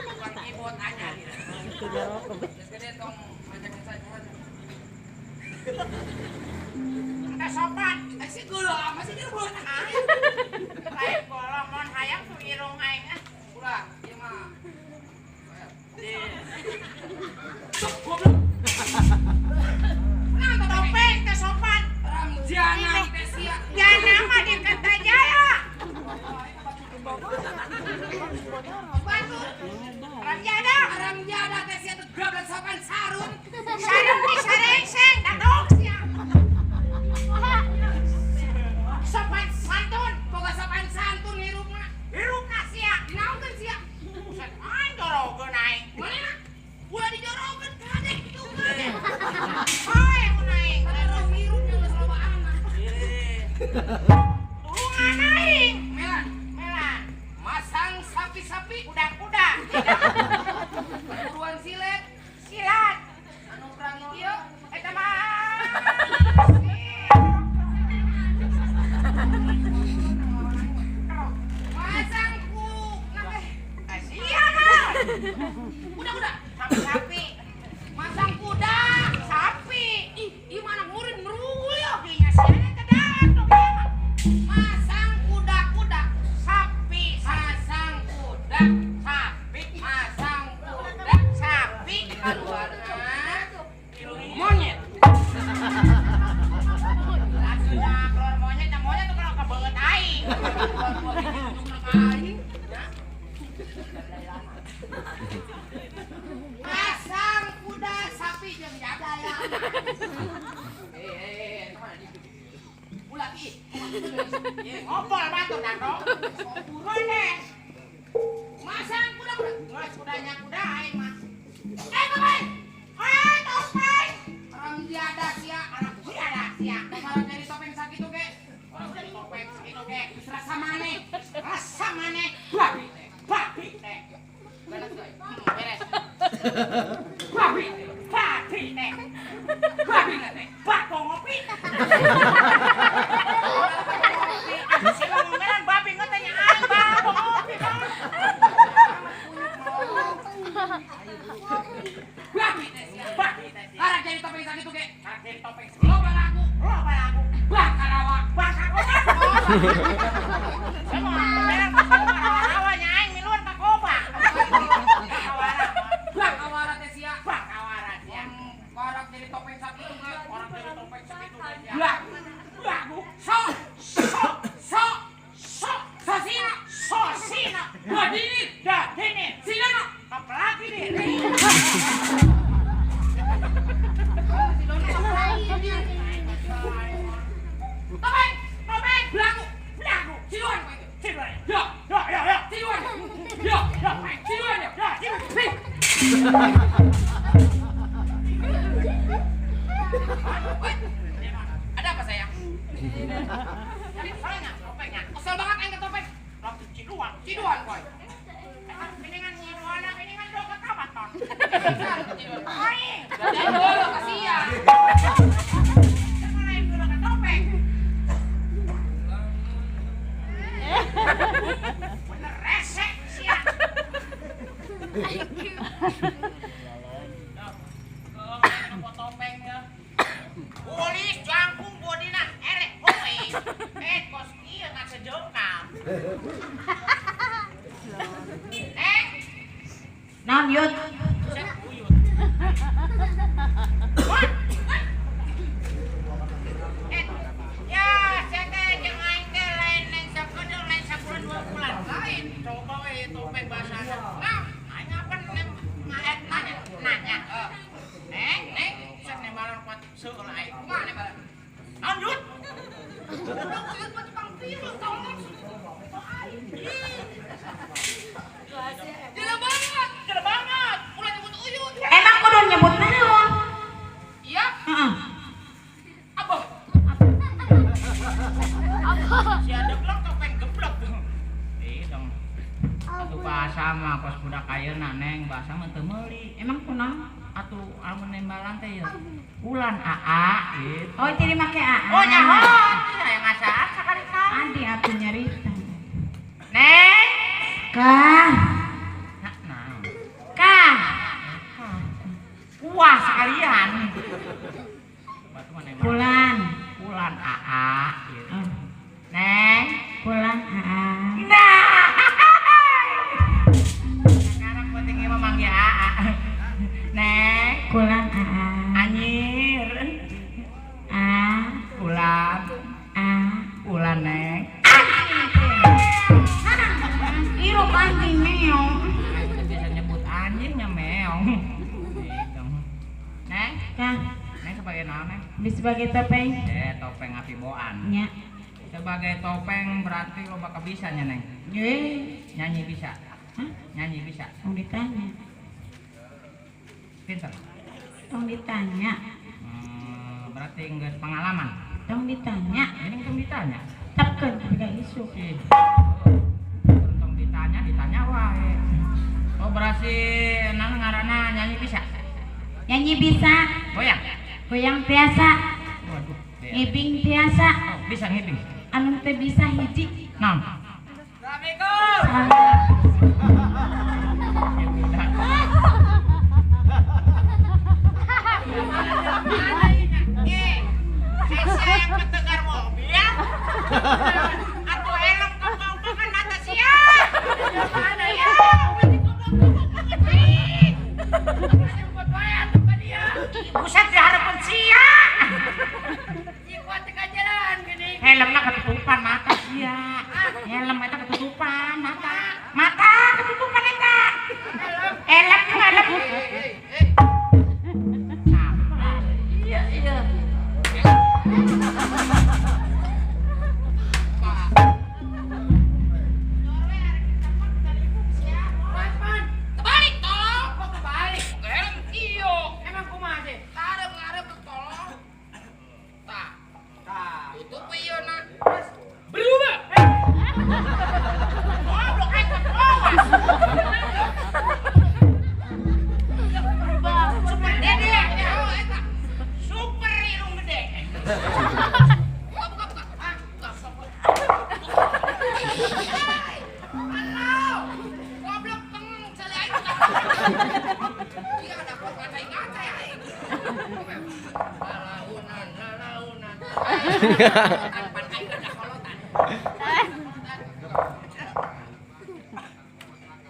bukan keyboard aja. Teu sopan. Si gula apa sih dia buat aing? Lain bolong mon hayang tuh irung aing ah. Ulah, ieu mah. Nah, topeng teu sopan. Ramjana teh sia. Jana mah di Kertajaya. Batur. Ramjana. Ramjana teh sia teh goblok sopan sarun. Sarung di sarengseng dadok sia. Sopan santun, Boga sopan santun hirupna. hirupna sia. Dinaonkeun sia? Buset, aing jorogeun aing. Manehna? Ulah dijorogeun kadek kitu. Hae mun aing. Padahal hirupna geus loba anak. Tulungan aing. Melan, Melan, masang sapi-sapi, kuda-kuda, buruan silet, silat. anu perang ieu. Eta mah. Masang ku nake. Sia mah. Kuda-kuda. Sapi-sapi, Masang kuda. sapi. Ih, ieu mah anak murid merul ya. Dinya sia teh daek dong ieu mah. Masang kuda-kuda. Sapi, Masang kuda. sapi, Masang kuda. sapi. Keluarna monyet. Nah, keluar monyet, nah monyet tuh kalau kebeungeut aing. Aing. Masang kuda sapi jeung jaga ya. Eh, ulah ih. Ngompol batur dadong. Mana? Masang kuda kuda. Geus kudanya kuda aing mah. Eh, topeng. Eh, topeng. Orang tiada sia, Anak tiada sia. Kalau jadi topeng sakitu ge, Orang jadi topeng sakitu ge. geus rasa maneh. Rasa maneh babi teh. Babi teh. Beres euy. Beres. Babi teh. Babi teh. Babi teh. Bako ngopi. Si ngomelan babi ngetanya aing bako ngopi bang. Babi teh sia. Babi teh sia. Karek jadi topeng sakitu ge. Karek jadi topeng sakitu. Loba lagu. Loba lagu. Bakar awak. Bakar otak. Saya mau ngomelan ka rawa-rawanya aing miluan ka kobak. Kawara. Bakawara teh sia. Bakawara sia. Karek jadi topeng sakitu ge. Orang jadi topeng sakitu ge sia. Lagu. Lagu. So. So. So. So. Sosina. Sosina. Badinit. Dadinit. Sidana. Apalagi nih. Topeng. Topeng. Belagu. Belagu. Siluan. Ada apa sayang? Soalnya topengnya. Kesel banget aing ke topeng. Waktu ciduan, ciduan koy. Mendingan nyiruan, mendingan dua ke kamar ton. Aing. Dan dulu kasihan. Sama lain dulu ke topeng. Bener resek sia. Topengnya. Polis jangkung bodina erek hoy. Eh kos ieu ngan sejongkal. Eh. Naon yut? Set uyut. Wah. Eh, ya sia teh jeung aing teh lain lain sakedeung lain sabulan dua bulan lain. Coba we topeng basana. Nah, aing apa nanya nanya. Neng, neng, set nembalan kuat seueur aing. Kumaha nembalan? Naon yut? Goblok uyut mah tukang pilu tolong. Gila banget, gila banget. Ulah nyebut uyut. Emang kudu nyebut naon? Iya, Heeh. abah. Si ada geblok topeng geblok. Ih dong. Atuh bahasa mah kos budak ayeuna neng, bahasa mah teu meuli. Emang kunaon? Atuh amun nembalan teh ya. Ulan aa gitu. Oh, jadi make aa. Oh nyaho, aya ngasaan sakali-kali. Adi atuh nyarita. Neng. Kah, Nah, nah. kah. Kuah sekalian. Batu mah nembalan. Bulan. Ulan aa gitu. Oh, Neng. bulan aa. Nah. Sekarang pentingnya memanggil aa. Neng. Bulan aa. Anyir. A, Ulan. a. Ulan neng. Irup anjing meong. Bisa nyebut anjingnya meong. Gitu. Neng, Kah, neng sebagai naon neng? di sebagai topeng. Eh, topeng api boan. Nya. Sebagai topeng berarti lo bakal bisa nya neng. Eh, Nyanyi bisa. Hah? Nyanyi bisa. Tong ditanya. Pinter. Tong ditanya. Berarti enggak pengalaman. Tong ditanya. Ini kan ditanya. Tekan tapi gak isu. Ih. Tong ditanya, ditanya wae. Oh berarti nang ngaranna nyanyi bisa. Nyanyi bisa, Goyang. goyang biasa, Waduh. ngibing biasa, Oh, bisa ngibing. anu teh bisa hiji. Naon? Assalamualaikum. Salah. Ya udah. Eh, sia yang ketegar mobil. Atau helm kebau kan atas sia. Mana ya? Buset di harapan sia. Helmna ketutupan mata sia. Helm eta ketutupan mata. Mata ketutupan eta. Helm helm. Nah, Iya, iya. Kebalik tolong. Kok kebalik? Helm iyo. Emang kumaha sih? Tarep ngarep tolong. Tah. Tah. Tutup iyo na. Berubah. Goblok aing awas. Super dede. Super irung gede. Buka, buka, buka. Ah, buka. Halo. Goblok peng cali aing. Iya ada kok ngacai-ngacai aing. Lalaunan, lalaunan. Pan aing ada kolotan.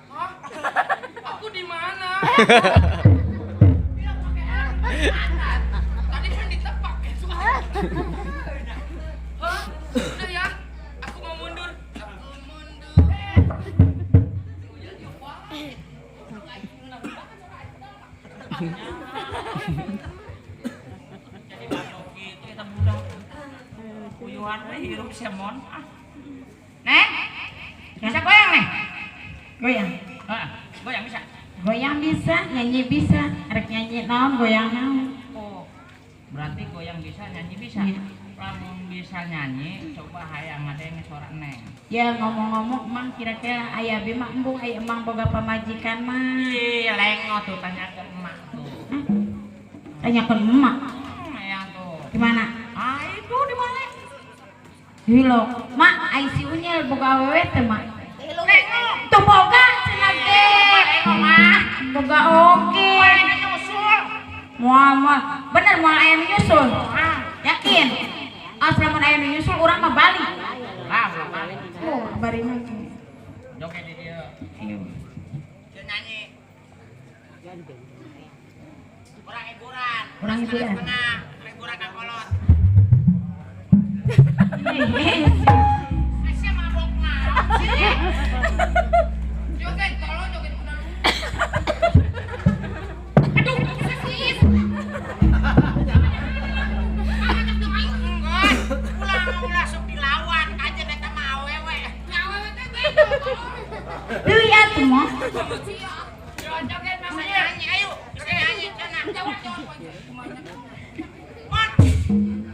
Hah? Aku di mana? Bilang pakai helm Tadi kan ditepak ya. Hah? Udah ya, aku mau mundur. Aku mundur. Jadi batok gitu eta budak. Uyuhan we hirup semon. Ah. Neng, bisa goyang neng? Goyang. Heeh, goyang bisa. Goyang bisa, nyanyi bisa. Rek nyanyi naon, goyang naon. Oh, berarti goyang bisa, nyanyi bisa. Iya. Lamun bisa nyanyi, coba hayang ngadenge suara neng. Ya ngomong-ngomong, Mang, kira-kira aya abi mah embung aya emang boga pamajikan mah. Ih, lengo tuh tanya ke emak tuh. Hah? Tanya ke emak. Hayang tuh. Gimana? Ah, itu di mana? Hilo, mak ai si Unyil boga awewe teh mak. Lengo. Tuh boga cenah ge. Lengo mah. Boga oge. Moal nyusul. Moal moal. Bener moal aya nu nyusul. Ah, Yakin? As lamun aya nu nyusul urang mah balik. lah, balik. Oh, bari mah. Joget di dieu. Ayo. Dia nyanyi. Kurang hiburan. Kurang hiburan. Setengah, hiburan ka kolot. Sia mabok naon sih? Joget tolong joget kuda lu. Aduh, sis. Enggak. Ulah ulah sok dilawan kajen eta mah awewe. Ya awewe teh bego tolong. Deui atuh mah. Yo joget masa nyanyi ayo. Bisa nyanyi cenah. Jawab jawab. Mon.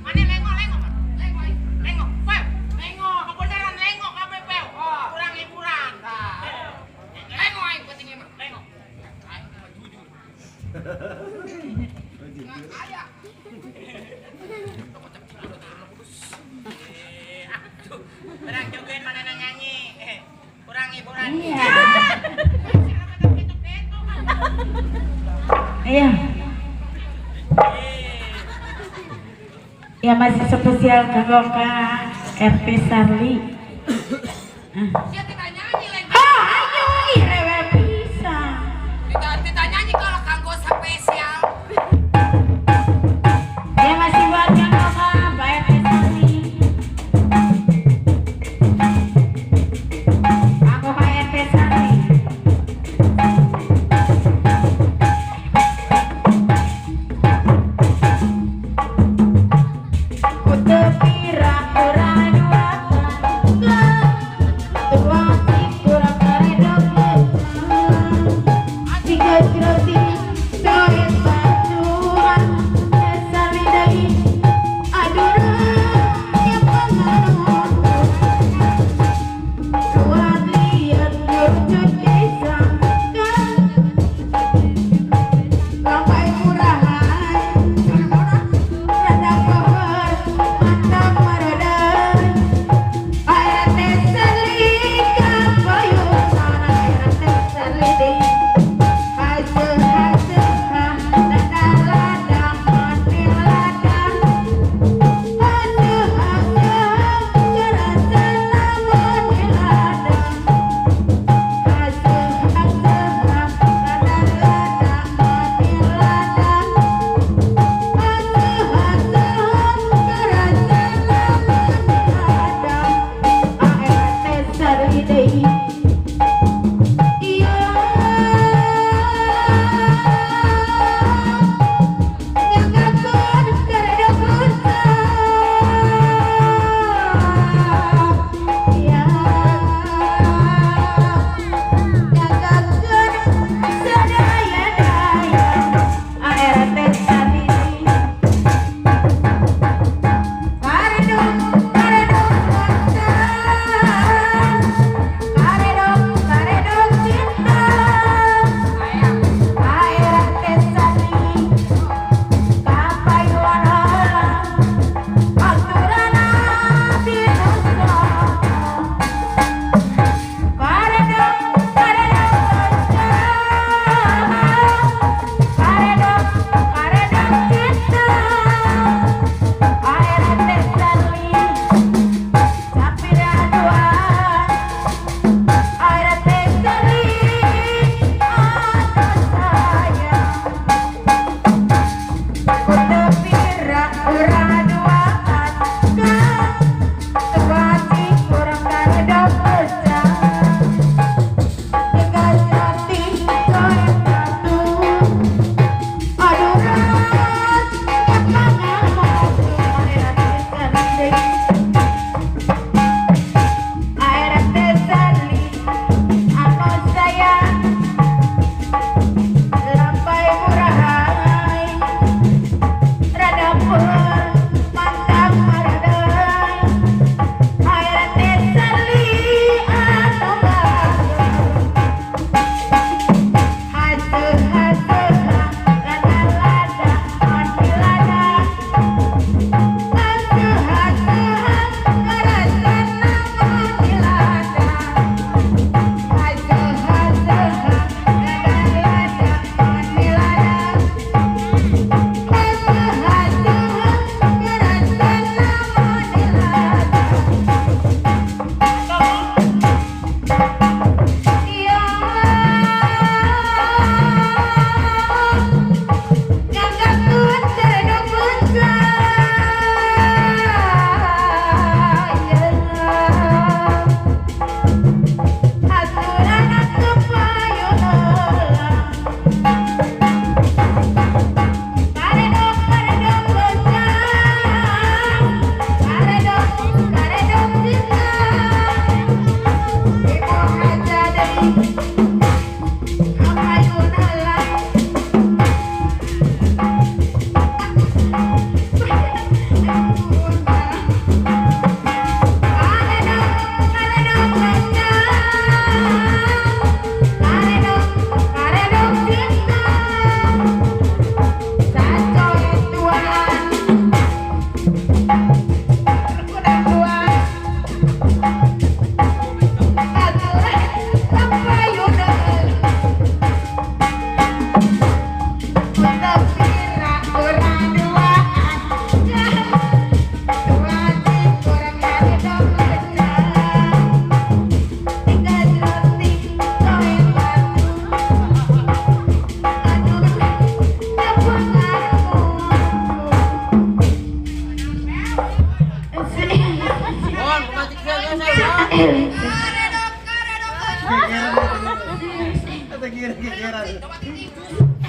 Mana lengo lengo, Mon? Lengo Lengo, Pew. Lengo, kebenaran lengo kabeh Pew. Kurang hiburan. Lengo aing penting mah. Lengo. Aing mah jujur. Nggak aya. Aduh, kurang joget mana nyanyi. Kurang hiburan. Iya. Iya. Ya masih spesial kanggo ka RT Sarli. Sia tidak nyanyi lagi. Ah, ayo ih rewe pisan. Tidak tidak nyanyi kalau kanggo spesial. Ya masih buat kanggo ka Pak RT Sarli. Kanggo Pak RT Sarli. Ku tepira ora dua. Tua.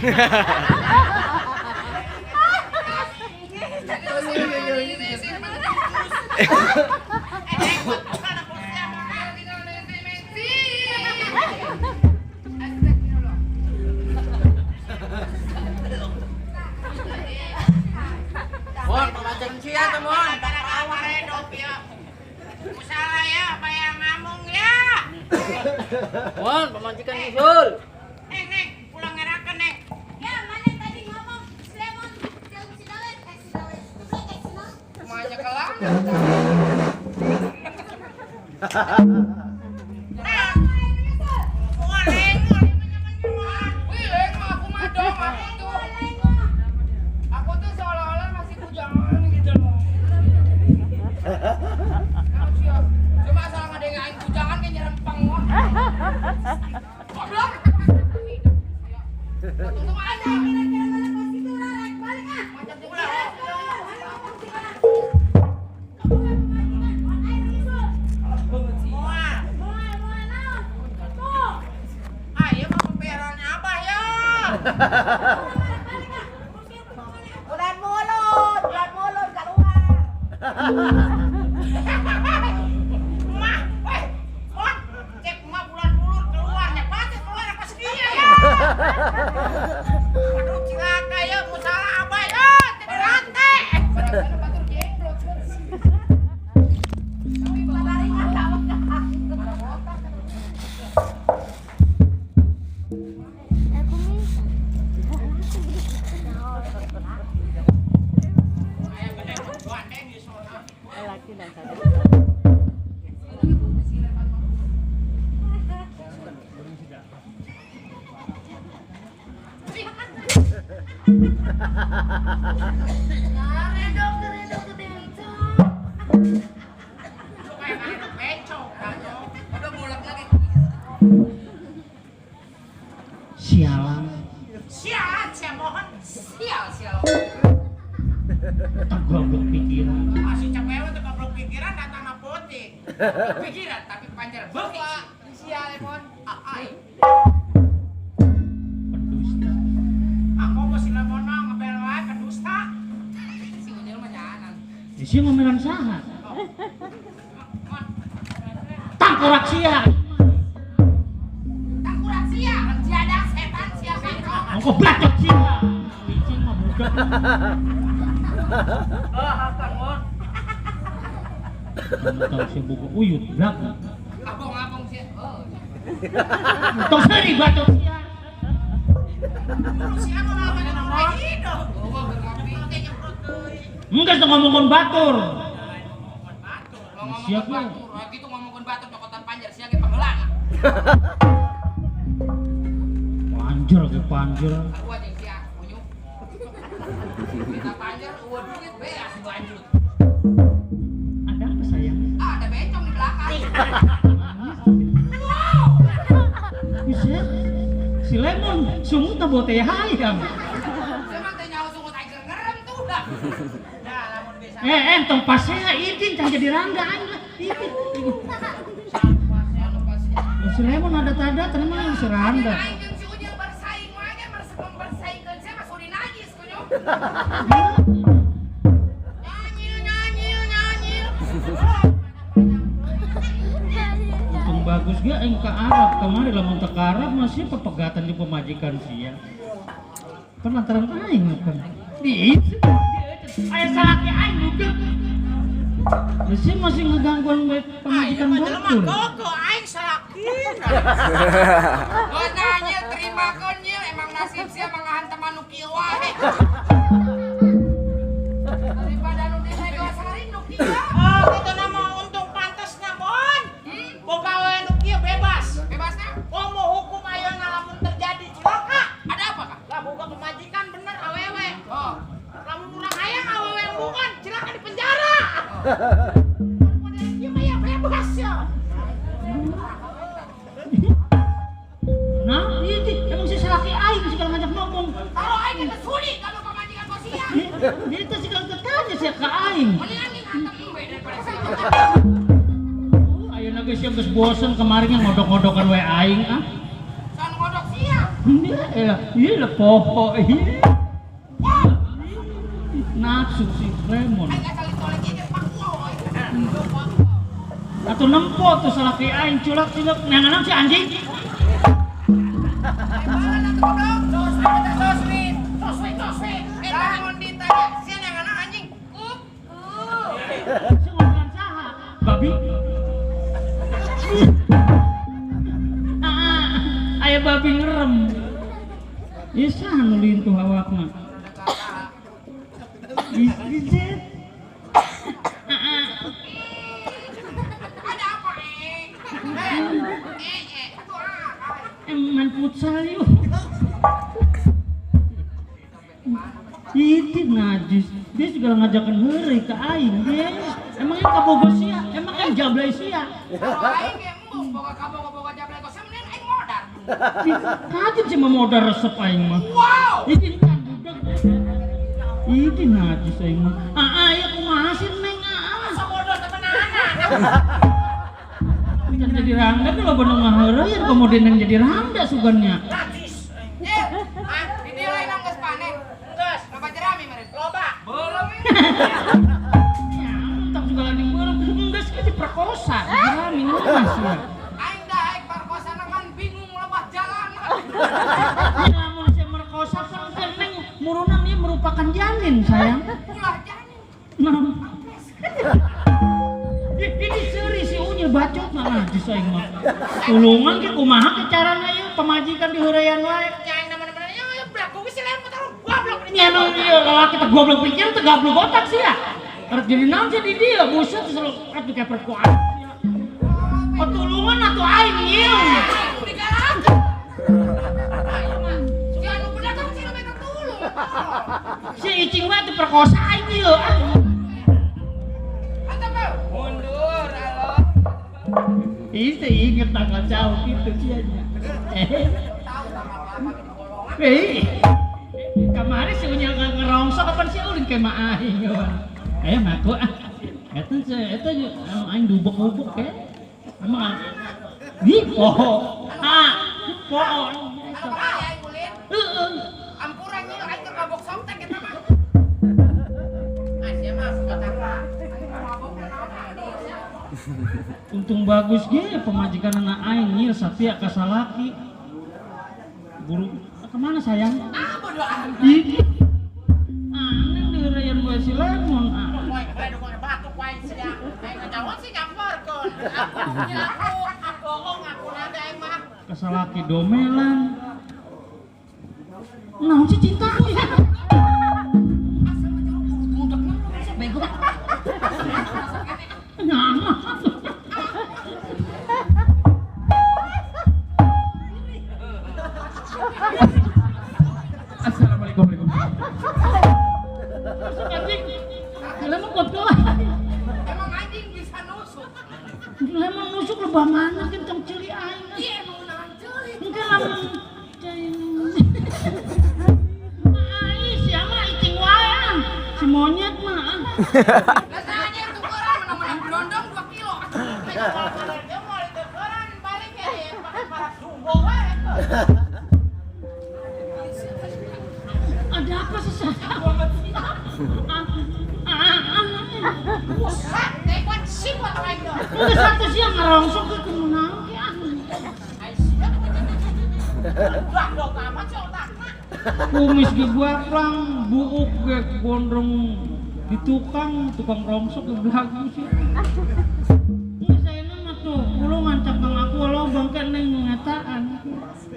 Mon, pamajeng sia tuh mon. Redop ya. Salah ya, bayang ngamung ya. Mon, pamajikan nyusul. Neng, neng, pulang ngerakeun neng. Ya, mana tadi ngomong si Lemon jeung si Dalet, si Dalet. Si Naon? Kumanya kelang. Wah, lengol, Wih, leng mah aku mah dong, aku tuh. Aku tuh seolah-olah masih bujangan gitu loh. Cuma asal ngadengain bujangan kayak nyerempeng wah. Goblok. Untung aja. Kira-kira mana pasti tuh orang balik ah. Macam ulah. Moal. Moal naon? Tuh. Ah, ieu mah pembayaran abah ya. Bulan mulut keluar. Mah, weh, mon, cek mah bulan mulut keluarnya, pasti keluar apa sedia ya. Aduh, cilaka ya, musalah abah ya, jadi rantai. Barang batur jenglot. Aya gede gandeng di sono. Lu kayak anak becok kan. Udah bolak lagi. Sialan. Sialan, sia mohon. Sial, sial. Tergoblok pikiran. Masih cewewe teu goblok pikiran datang apotek. Pikiran tapi panjer beuki. Sial, Lemon. Ai. Pendusta. Aku mau si Lemon ngebel wae pendusta. Si Unyil mah nyanan. Di sini ngomelan saha? Mon, Tangkorak sia. tangkurak sia, jadah setan sia bencong. Ongko bacot sia. Licin mah budak. Ah, akan mon. Tong si buku uyut belakang. Abong-abong sia. Oh. Tong seri bacot sia. Si anu namanya nama hidup. Oh, ngopi. Oke nyemprot deui. Enggak tuh ngomongin batur. Batur. Ngomongkeun Siap, Bang. batur, ah, gitu ngomongkeun batur cokotan panjer sia ge panggeulana. Panjer ke panjer. Aku aja sia kunyuk. Kita panjer eueuh duit beas lanjut. Ada apa sayang? Ah, ada bencong di belakang. Bisa. Si Lemon sungut bote hayang. Saya mah teh nyaho sungut aing keur ngerem tuh dah. Dah lamun bisa. Entong pasea izin can jadi rangga aing lah. Izin. Si Lemon ada tada terima si rangga. Aing jeung si Unyil bersaing wae ge membersaingkeun sia mah suri najis kunyuk. Nyanyi nyanyi nyanyi. Untung bagus ge aing ke Arab kemarin lamun teu ke Arab masih pepegatan di pemajikan sia. Kan lantaran aing kan. Di aya salaki aing budak. Masih masih ngegangguan pemajikan Jelema batur. koko aing salakina. Gua nanya terima nyil emang nasib sia mangahantam anu kieu wae. Daripada nu dinegosari nu kieu. Oh, kitu nama untung pantasna mon. Boga we nu kieu bebas. Bebasna? Oh, mau hukum ayeuna lamun terjadi cilaka. Ada apa kah? Lah boga pemajikan bener awewe. Oh, Lamun urang hayang awewe embungan cilaka di penjara. Model kieu mah ya bebas ya. Nah, ini emang si salaki aing segala ngajak ngomong. Kalau aing teh suli kalau pamajikan kau sia. Dia teh segala tetanya sia ka aing. Mendingan aing hantem we daripada sia. Oh, ayeuna geus sia geus bosen kemarin yang ngodok-ngodokan we aing ah. San ngodok sia. Iya lah poho iya. Nafsu si lemon. Atau nempo tuh salaki aing culak-culak nanganam si anjing. Babi. Aya babi ngerem. Ieu saha nu lintuh awakna? Ih, Ada apa, eh? Main futsal yuk. Itu najis. Dia segala ngajakan heureuy ka aing dia. Emangnya kabogo sia? Emang kan jablay sia? Kalau aing ge embung boga kabogo-boga jablay kos mending aing modar. Kaget sih mah modar resep aing mah. Wow. Itu kan budak. Itu najis aing mah. Ah, ya kumaha sih neng ah. Masa modal temenanan. Can jadi rangda tuh loba nu ngaheureuyan kemudian yang jadi rangda sugannya. Najis. Ye, ah, di dieu lain geus panen. Geus, loba jerami meureun. Loba. Beureum. Ya, tak segala ning beureum. Geus ge diperkosa, jerami ngemas ya. Aing da aing perkosa ngan bingung lebah jalan. Lamun sia merkosa kan neng murunan ieu merupakan janin sayang. Ulah janin. Nah. Ini seuri si Unyil bacot mah najis aing mah. Tulungan ge kumaha ke carana ieu pamajikan diheureyan wae. Nya aing mana-mana nya belagu geus lain motor goblok. Nya nu ieu lalaki teh goblok pikir teh gablok otak sia. Rek jadi naon sih di dieu buset selalu atuh kepret ku aing. Patulungan atuh aing ieu. Digalakeun. Ayo mah. Si anu pedagang sih nu tulung. Si Icing mah diperkosa aing ieu. Mundur, halo. Ih, inget tanggal jauh gitu sianya. Tahu tanggal berapa di golongan. Kemarin si Unyil ngerongsok kapan si ulin ke mah aing. Eh, ngaku ah. Eta eta aing dubek-dubek ke. Emang di poho. Ah, poho. Anu kumaha aing ulin? Heeh. Ampura nyil aing keur mabok somtek eta mah. Ah, sia mah otak. Untung bagus ge pemajikan anak aing nyil satia ka salaki. Buru kemana sayang? Ah, bodoh amat. Ih. Aneh diheureyan bae si lemon ah. Poe poe batuk wae sia. Aing ngajawan sih nyamperkeun. Aku aku bohong aku nada aing mah. Ka salaki domelan. Naon sih cintaku ya? Asal menjuruk budakna bego. Nyama. Assalamualaikum. Masuk anjing. Lemon kuat kelah. Emang anjing bisa nusuk. Lemon nusuk lebah mana kencang ceuli aing. Iya emang naon ceuli. Engke lamun ai sia mah icing wae. Si monyet mah. Rasanya tukeran menang berondong 2 kilo. Dia mau ditukeran balik ya pakai para jumbo wae. Ada apa sih sayang? Pusat, tekwan sipot aing. Geus satu siang ngarongsok ke kunaon ke ah. Goblok amat sih otakna. Kumis ge buaplang, buuk ge gondrong di tukang, tukang rongsok ge belagu sih. Geus ayeuna mah tuh, ulungan cakang aku lobang ke neng ngataan.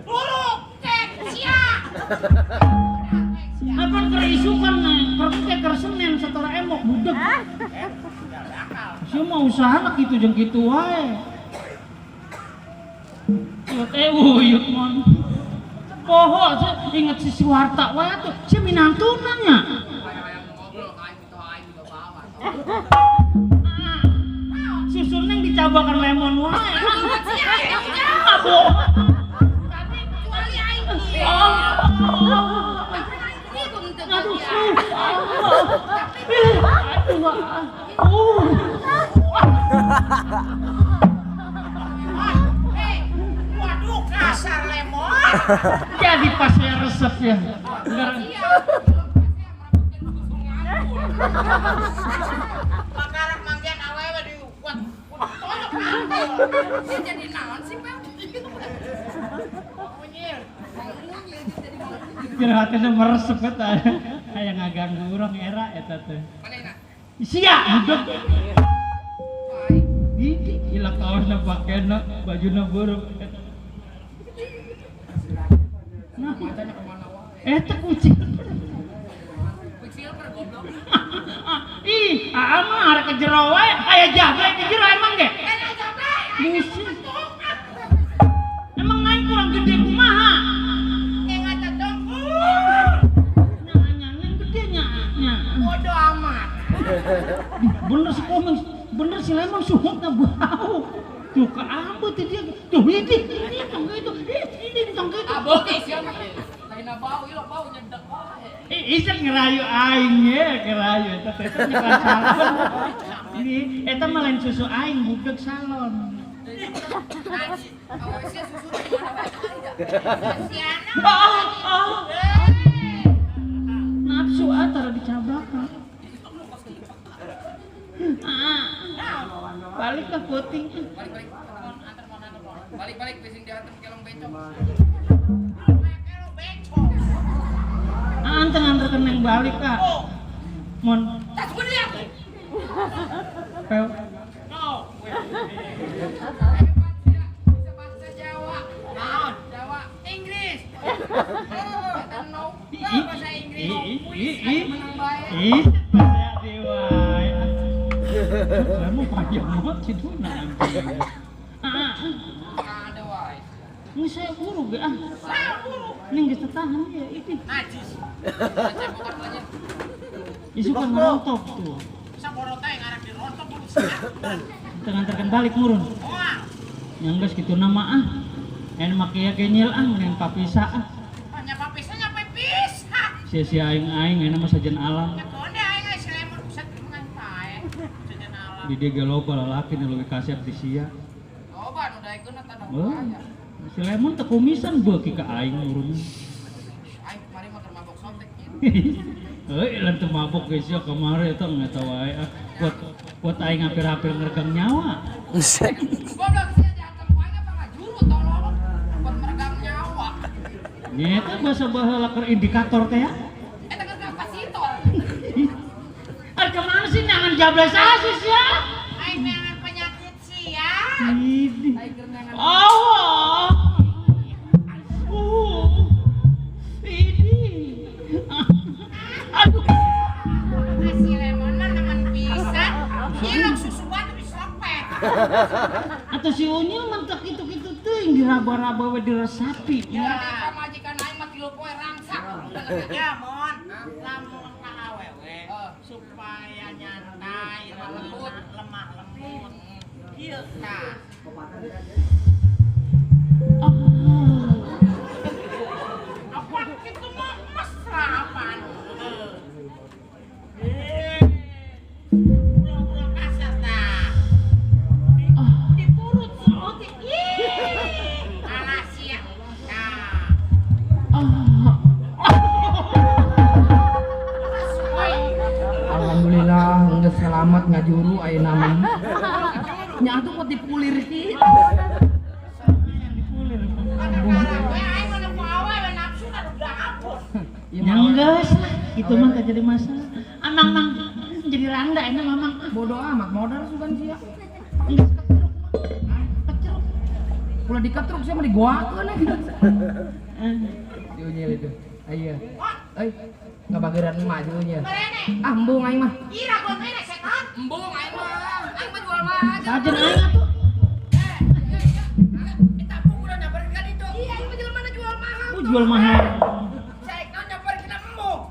Luruk kek sia. Apa kerisukan nih, kerke kersenen setora emok budeg. Sia mah usaha lah kitu jeung kitu wae. Yut uyut mon. Poho sih inget si Suharta wae atuh, sia minantuna nya. Susu neng dicabakan lemon wae. Ah, bohong. Tapi kecuali aing. Aduh, waduh kasar lemon. Jadi pas saya resep ya. Makarak manggian awewe di kuat tonjok dia jadi naon sih Pak? Unyil. Unyil jadi Jero hatena meresep eta. Aya ngaganggu urang era eta teh. Manehna? Sia budak. Di gila kaosna pakena bajuna buruk. Nah, matanya kemana wae. Eta kucing. Quicksilver goblok. Ih, aa mah arek ke jero wae, aya jablay di jero emang ge? Aya jablay. Emang aing kurang gede kumaha? Kayak ngata dong. Nya nya gede nya nya. Bodoh amat. Bener si komeng, bener si Lemon suhutna bau. Tuh keambut dia. Tuh ini tong gitu. Ini tong gitu. Abok sia mah. Lain bau, ieu bau nyedek wae. Isek ngerayu aing ye, ngerayu eta teh nyekan salon. Ini eta mah lain susu aing budeg salon. Awewe sia susu di mana wae. Siana. Oh, oh. Nafsu ah tara dicabak. Ah. Balik ke puting. Balik balik balik balik bising diantem kelong bencong. Anteng anterkeun neng balik ah. Mon. Tas gede aku. Pel. No. Hebat sia, bisa bahasa Jawa. Naon? Jawa, Inggris. Eta no. Bahasa Inggris. Menang bae. Ih, bahasa dewa. Kamu panjang banget sih tuh nanti. Ah, ada wae. Ini saya buru ge ah. Saya buru. Ini geus tahan ya itu. Najis. Cebokan aja. Isu kan ngerontok tuh. Bisa borota yang arek dirontok buru sia. Kita ngantarkan balik murun. Moal. Yang geus kitu nama ah. En make ya kenyil ah mending papisa ah. Nya papisa nya pepisa. Sia-sia aing-aing enak mah sajen alam. Nya konde aing si Lemon pusat mengan pae. Sajen alam. Di dieu ge loba lalaki nu leuwih kasep di sia. Loba nu daekeun eta da. Si Lemon teu kumisan beuki ka aing murun. Aing kemarin mah keur mabok sotek ieu. Heuh, lan teu mabok geus sia kamari eta nggak tahu wae ah. Kuat aing hampir-hampir ngeregang nyawa. Goblok sia diantem ku aing apa ngajuru tolol. Buat meregang nyawa. Nyeta bahasa baheula keur indikator teh ya. Eta keur kapasitor. Ar kemana sih nangan jablay saha sih ya? Aing neangan penyakit sia. Aing keur neangan. Oh. Ini. Aduh. Si Lemon mah nemen pisan. Ilok susu batu disopet. Atau si Unyil mentek itu-kitu teuing diraba-raba we diresapi. Ya, pamajikan aing mah 3 poe rangsak. Ya, Mon. Lamun ka awewe supaya nyantai, lembut, lemah lembut. Kieu tah. Apa kitu mah mesra apaan? Pura-pura kasar tah. Dipurut saeutik. Ih, alah sia. Tah. Alhamdulillah geus selamat ngajuru ayeuna mah. Nya atuh kok dipulir kieu. Dipulir. Aing mah ku awewe nafsu udah hapus. Ya geus lah, itu mah teu jadi masalah. Amang mang jadi randa enak mamang. Bodoh amat modal sugan sia. Geus ketruk mah. Ketruk. Ulah diketruk sia mah digoakeun gitu. Si Unyil itu. Ayo. Euy, ngabageran emak si Unyil. Ah, embung aing mah. Ira gonene setan. Embung aing mah. Aing mah jual mahal. Sajen aing atuh. Eta buku udah nyamperin ka ditu. Iya, aing mah jual mana jual mahal. Oh, jual mahal. Saya naon nyamperin kana embung.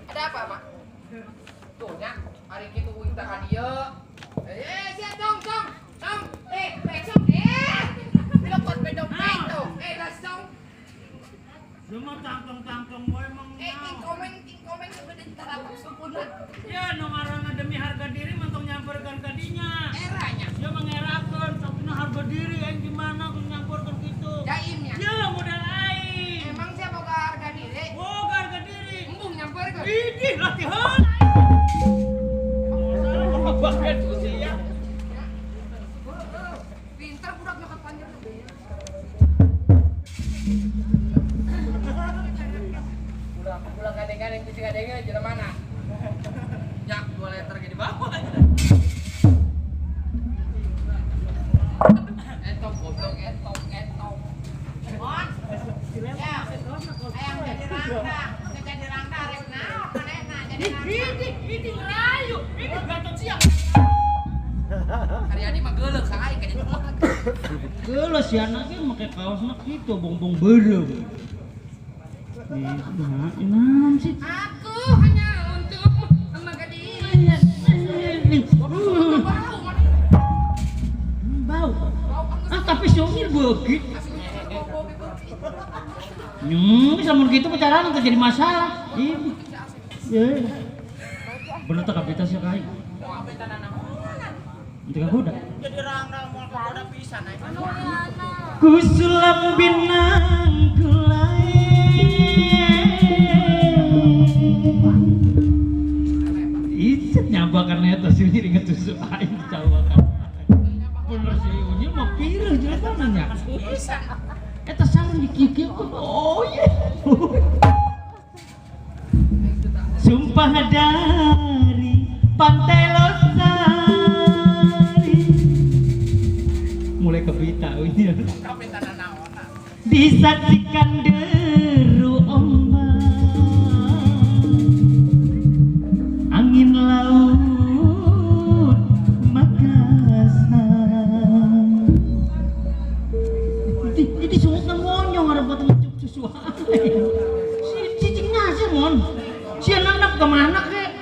Ada apa, Mak? Tuh nya, hari kitu uing teh ka dieu. Eh, sia tong tong. Tong, besok eh. Dilokot bedong tuh. Eh, lasong. Cuma tangkong-tangkong wae emang. King komeng gede tarapak sukuna. Ya nu ngaranna demi harga diri mah tong nyamperkeun ka dinya. Eranya. Ya mengerakeun, tapi harga diri aing gimana ku nyamperkeun Idih latihan. Pintar budak nyokot panjang. Ulah gadeng-gadeng kucing gadengnya jalan mana? Nyak 2 liter gini bawah. Entong goblok entong entong. Mon. Ya. Ayang jadi rangda, jadi rangda rek naon manehna jadi rangda. Ini ngerayu, ini gatot siang. Hari ini mah geuleuh ka aing ka ditu. Geuleuh si anak ge make kaosna kitu bongbong beureum. Nah, naon sih? Aku hanya untuk magadis. Bau. Ah, tapi si Unyil begitu. Sama gitu pacaran terjadi masalah. Ini. Ya. Bener tak kapita sih kai. Nanti kagoda. Jadi rangda moal kagoda pisan aing. Kusulam binang kulai. Icet nyabakan eta si Unyil inget susu aing dicawakan. Bener si Unyil mah pireuh jelas nanya. Eta sareng dikieu-kieu. Oh iya. Sumpah dari Pantai Losari. Mulai kebita Unyil. Disaksikan deru ombak, angin laut Makassar. Jadi sungutna monyong arep buat ngecup susu aing. Si cicing nasi mon. Si anak kemana kek?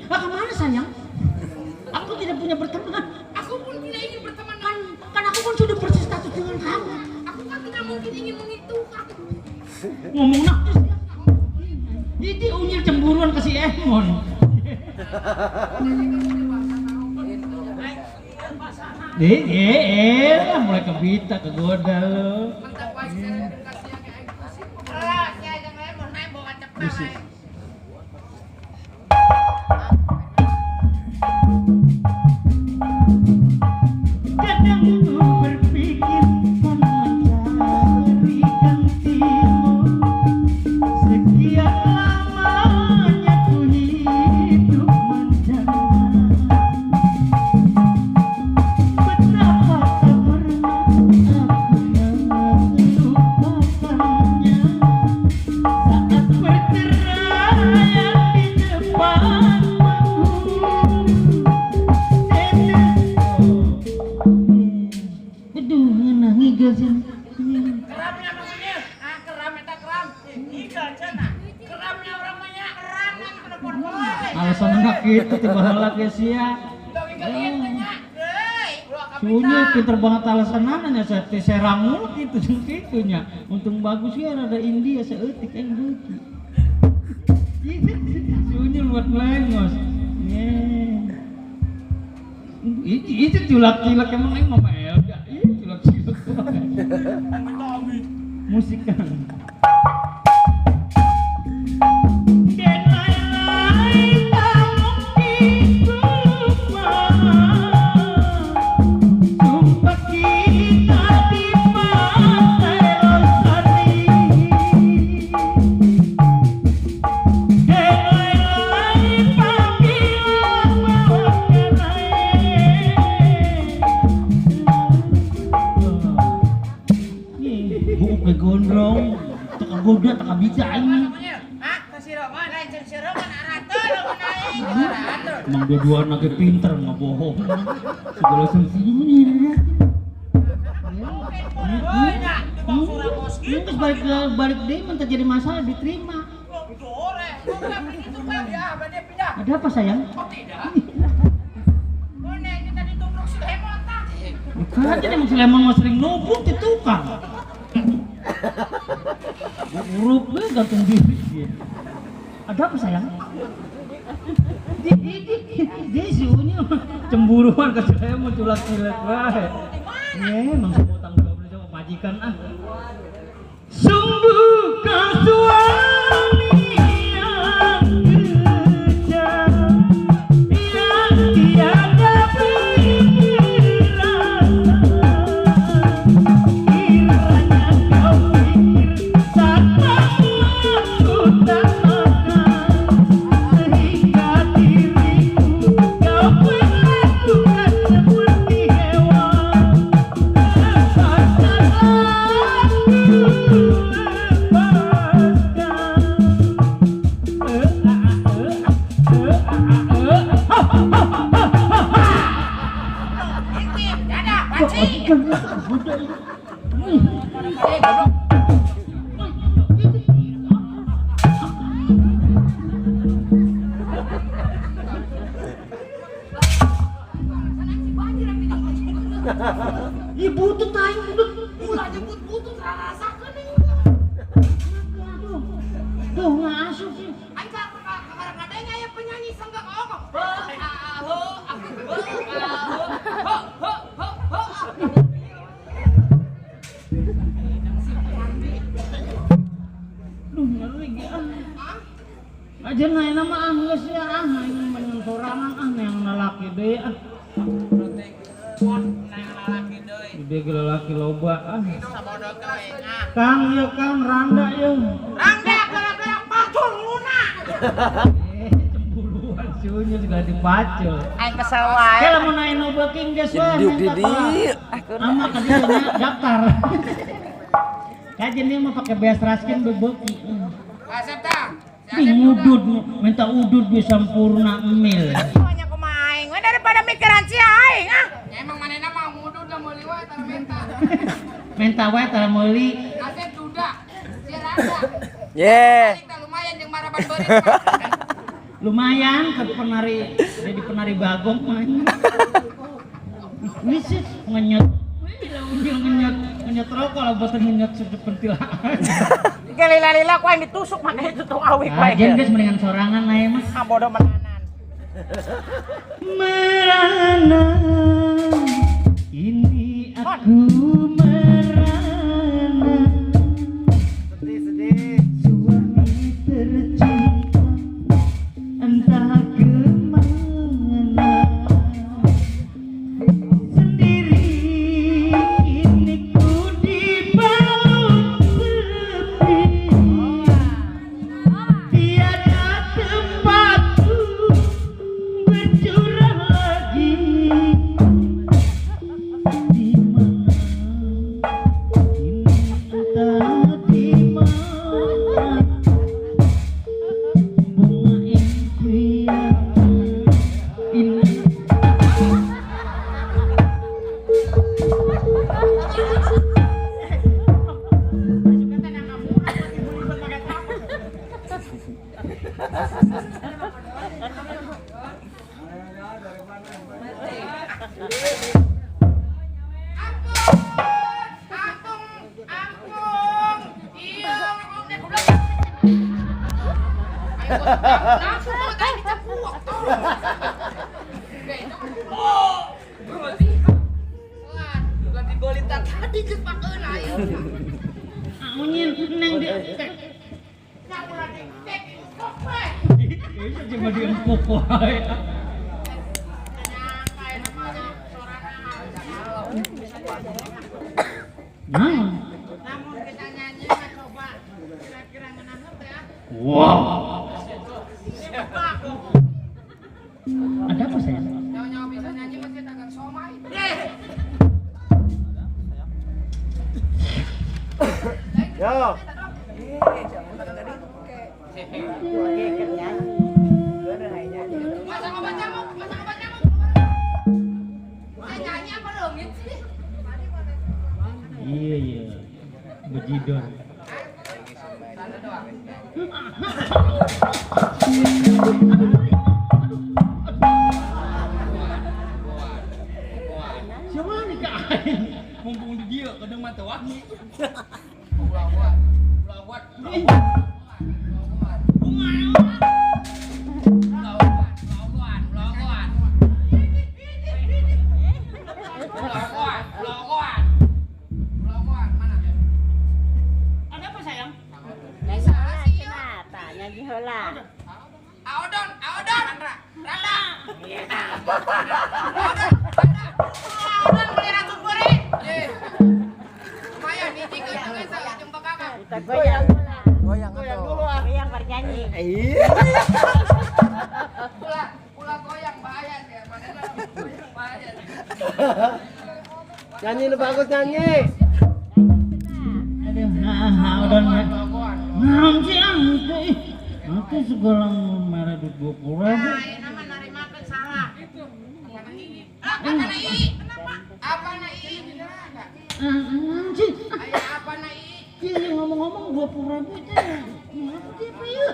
Ah kemana sayang? Aku tidak punya berteman. Aku pun tidak ingin berteman. Kan aku pun sudah berstatus dengan kamu. Aku kan tidak mungkin ingin menghitungkan. Ngomong nakis. Jadi Unyil cemburuan ke si Emon. Mulai kebita kegoda lo. Musik. Kadang ku berpikir kan mencari gantimu. Sekian lamanya ku hidup menjanda. Betapa tak pernah aku melupakannya saat perceraian di depan panggung. Aduh, ngeunah ngigel sih. Keramnya maksudnya, ah keram eta keram. Ngigel cenah. Keramnya orang banyak, keram kan telepon boleh. Alasan enggak gitu tiba heula ge sia. Sunya pinter banget alasanana nya teh serang mulu kitu jeung kitu nya. Untung bagus ya rada India saeutik aing beuki. Sunya buat melengos. Itu culak-cilak emang aing mama Elga. Ih culak-cilak. Musik kan. Gondrong, teka goda, teka bisa ini. Emang dua-dua anaknya pinter, nggak bohong. Segala solusinya. Terus balik deh, minta jadi masalah diterima. Ada apa sayang? Bukan, jadi emang si Lemon mah sering nubruk di tukang. Huruf gue gantung diri dia. Ada apa sayang? Dia si Unyil cemburuan ke saya mau culak-cilak wae. Ya emang semua tanggung jawab sama majikan ah. Sungguh kau suami yang Ih butut aing butut. Ulah nyebut butut rarasakeun ieu. Aduh. Duh ngasup sih. Aing kakara ngadenge aya penyanyi senggak ongok. Heuh ah heuh ah heuh ah heuh heuh heuh heuh. Duh ngeri ge ah. Aja na mah ah geus ya ah aing mending sorangan ah yang lalaki deui ah. Wah, nang lalaki deui. Gede ge lalaki loba ah. Sabodo teuing ah. Kang ya Kang randa ya. Randa gara-gara pacul luna. Cembuluan siunya segala dipacul. Aing kesel wae. Kalau mau naik nu beuking geus we. Jeduk di dieu. Ama ka dieu nya daftar. Kajen dia mah pakai beas raskin bebeuki. Asep tah. Ih, ngudud, minta udud bisa sempurna mil. Banyak kumaha aing we daripada mikiran sia aing ah. Ya emang manehna mah ngudud lah meuli wae tara menta. Menta wae tara meuli. Asep duda. Sia randa. Ye. Tah lumayan jeung maraban beurit. Lumayan ke penari jadi penari bagong mah. Ini sih ngenyot. Wih, ngenyot, ngenyot rokok lah boten ngenyot sepentilaan. Lila-lila ku aing ditusuk make itu tuh awik wae. Ajen geus mendingan sorangan aya mah. Ah bodoh menanan. Merana ini aku merana. Sedih-sedih. Suami tercinta entah kemana. Sendiri kini ku dibalut sepi. Tiada tempatku bercurah lagi. Di mana ini entah di mana. Bunga impian ini. Ampun, ampun, iya, ampun, goblok. Ayo, langsung tuh tadi dicepuk tuh. Oh, berarti. Wah, bukan dibolita tadi geus pakeun ayo. Unyin neng di Nyamulah di tek, kopek. Cuma diempuk wae. Nah. Namun kita nyanyi mah coba kira-kira ngeunah teh ah. Wow. Ada apa sayang? Nyawa-nyawa bisa nyanyi mah kita dagang somai. Yo. Masa obat nyamuk, masa obat nyamuk. Saya nyanyi apa leungit sih? Iya iya. Bejidor. Siapa nih kak? Mumpung di dia kadang mata wangi. Ulah buat, ulah buat, ulah buat. Ada apa sayang? Nyanyi heula. Aodon, Aodon, Randa. Aodon beli ratu goreng. Lumayan dijikeun jeung jeung bakakak. Kita goyang heula. Goyang dulu ah. Goyang bernyanyi. Iya. Ulah, ulah goyang bahaya sih. Mana goyang bahaya. Nyanyi lu bagus nyanyi. Aduh, nah, Aodon. Nah, sih ah, itu segala merah duit 20.000. Nah, ini mah narimakeun salah. Apa na i? Apa na i? Sih. Aya apa na i? Iya, ngomong-ngomong 20.000 itu apa sih apa ya?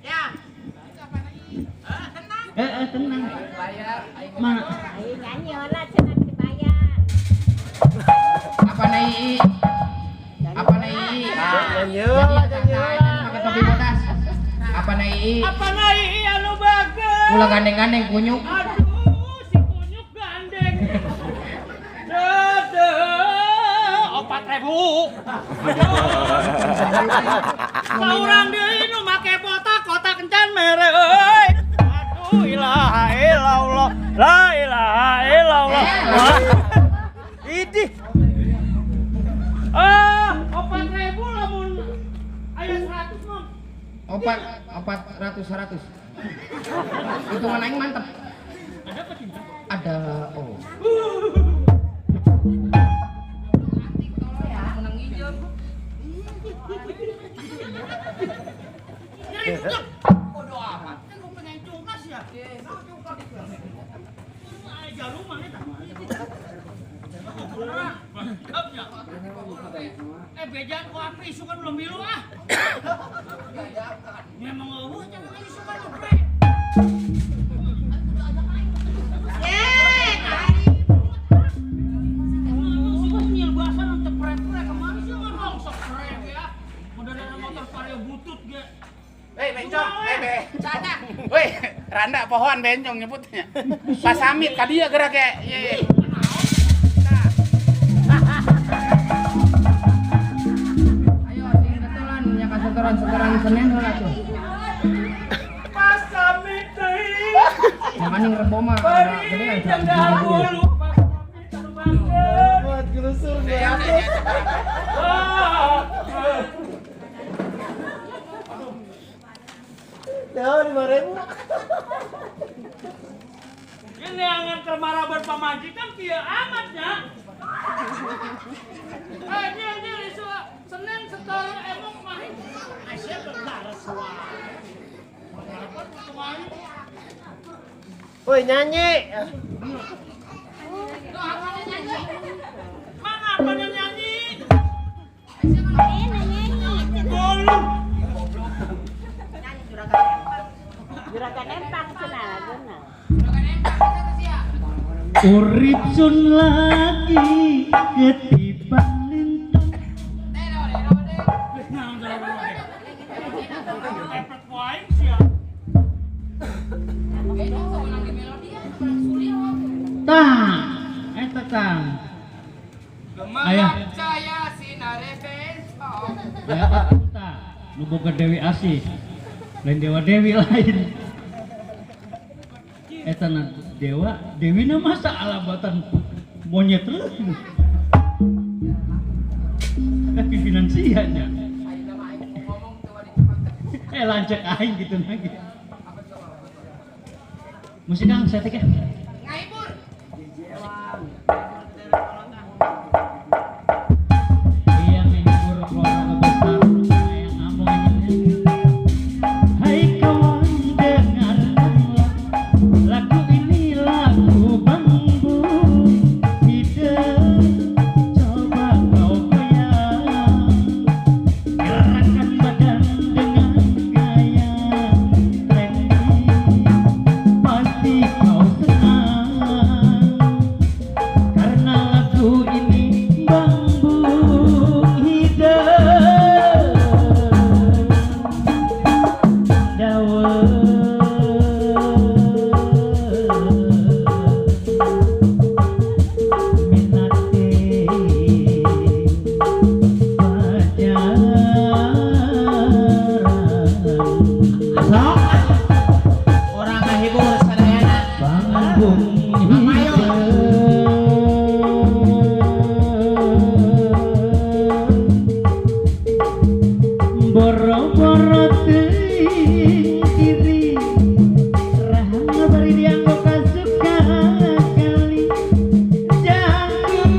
Ya. Tenang. Nyanyi lah, nyanyi lah. Pakai topi bodas. Apa nai? Apa nai anu bagus. Ulah gandeng-gandeng kunyuk. Aduh, si kunyuk gandeng. Dadah, 4.000. Saurang deui nu make botak kotak kencan mere euy. Aduh, ilaha illallah. La ilaha illallah. Idih. Ah, 4.000 lamun aya 100 mah. 400 100. Hitungan aing mantep. Ada apa cinta? Ada. Oh. Nyeri budak. Bodoh amat. Kan gua pengen cungkas ya. Jarum mana tah? Eh bejaan ku api isukan belum milu ah. Memang eueuh jangan isukan lu bre. Hei bencong, hei bencong. Woi, randa pohon bencong nyebutnya. Pas Samit ka dieu gerak ge. Ye. Ayo sing ketelan nya ka setoran-setoran Senin heula tuh. Pas Samit teh. Makaning rebo mah gede kan. Bolu. Pas Samit anu bangkeun. Buat gelusur 200. Ya, 5.000. Ini angan kermara berpamajikan kieu amatnya. Eh, ini isu Senin setor emok mahin. Aisyah berbaras wae. Woi, nyanyi. Mana apa nyanyi? Bolu. Juragan empang cenah laguna. Juragan empang eta sia. Urip sun lagi ketiban lintang. Tah, eta tang. Gemerlap cahaya sinare bencong. Aya tah, nu boga Dewi Asih. Lain dewa dewi lain. Eta na dewa, dewi na masa alabatan monyet terus. Pimpinan sianya. Lancek aing gitu lagi. Musik kang saya teh. Ngahibur. Iya ngahibur keluarga besar yang ngambung ini. Hai kawan dengarkanlah lagu ini lagu bambu tidak coba kau goyang gerakan badan dengan gaya trendy pasti kau senang karena lagu ini bambu hidup Orang ngahibur sadayana. Boro-boro teuing kiri rahang bari dianggo kasuka kali jangkung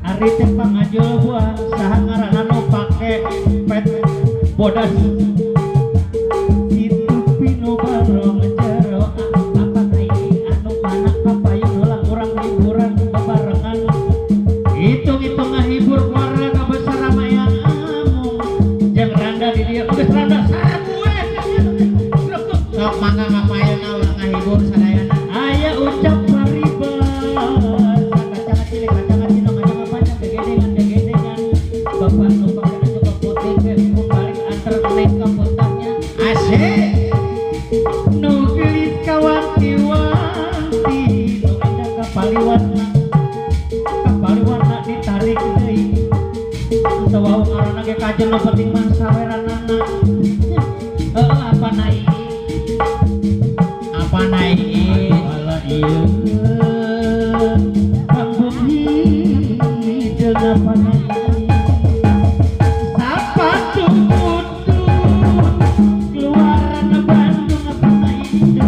ari teh pangajul buah saha ngaranna nu pake pet bodas itu pinu barong jero apa nai anu mana kapayun heula urang hiburan bebarengan hitung-hitung ngahibur keluarga besar ramayang amung jeung randa di dieu geus randa sabu we Sok mangga ngapayun urang ngahibur sadayana. Aya ucap paribasa kacang cilik kacang Kapaliwarna kapaliwarna ditarik deui teu wau ngaranna ge kajen nu penting mah saweranana. Heuh apa na ieu? Apa na ieu? Ala ieu kanggo hideung apa na ieu? Sapatu putut keluaran Bandung apa na ieu?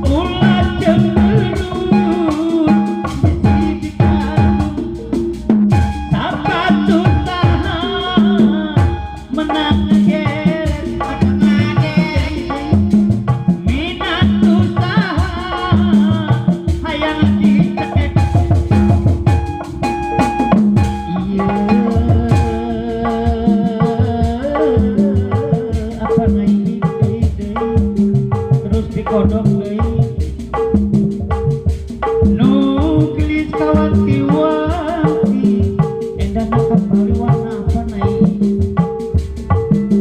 Ulah cemberut bisi dikandung sapatu tahan menang ngegeret minat usaha hayang dicekek iya apa na ini deui terus dikodok deui nu gelis kawanti-wanti endahna kapaliwarna apa na ieu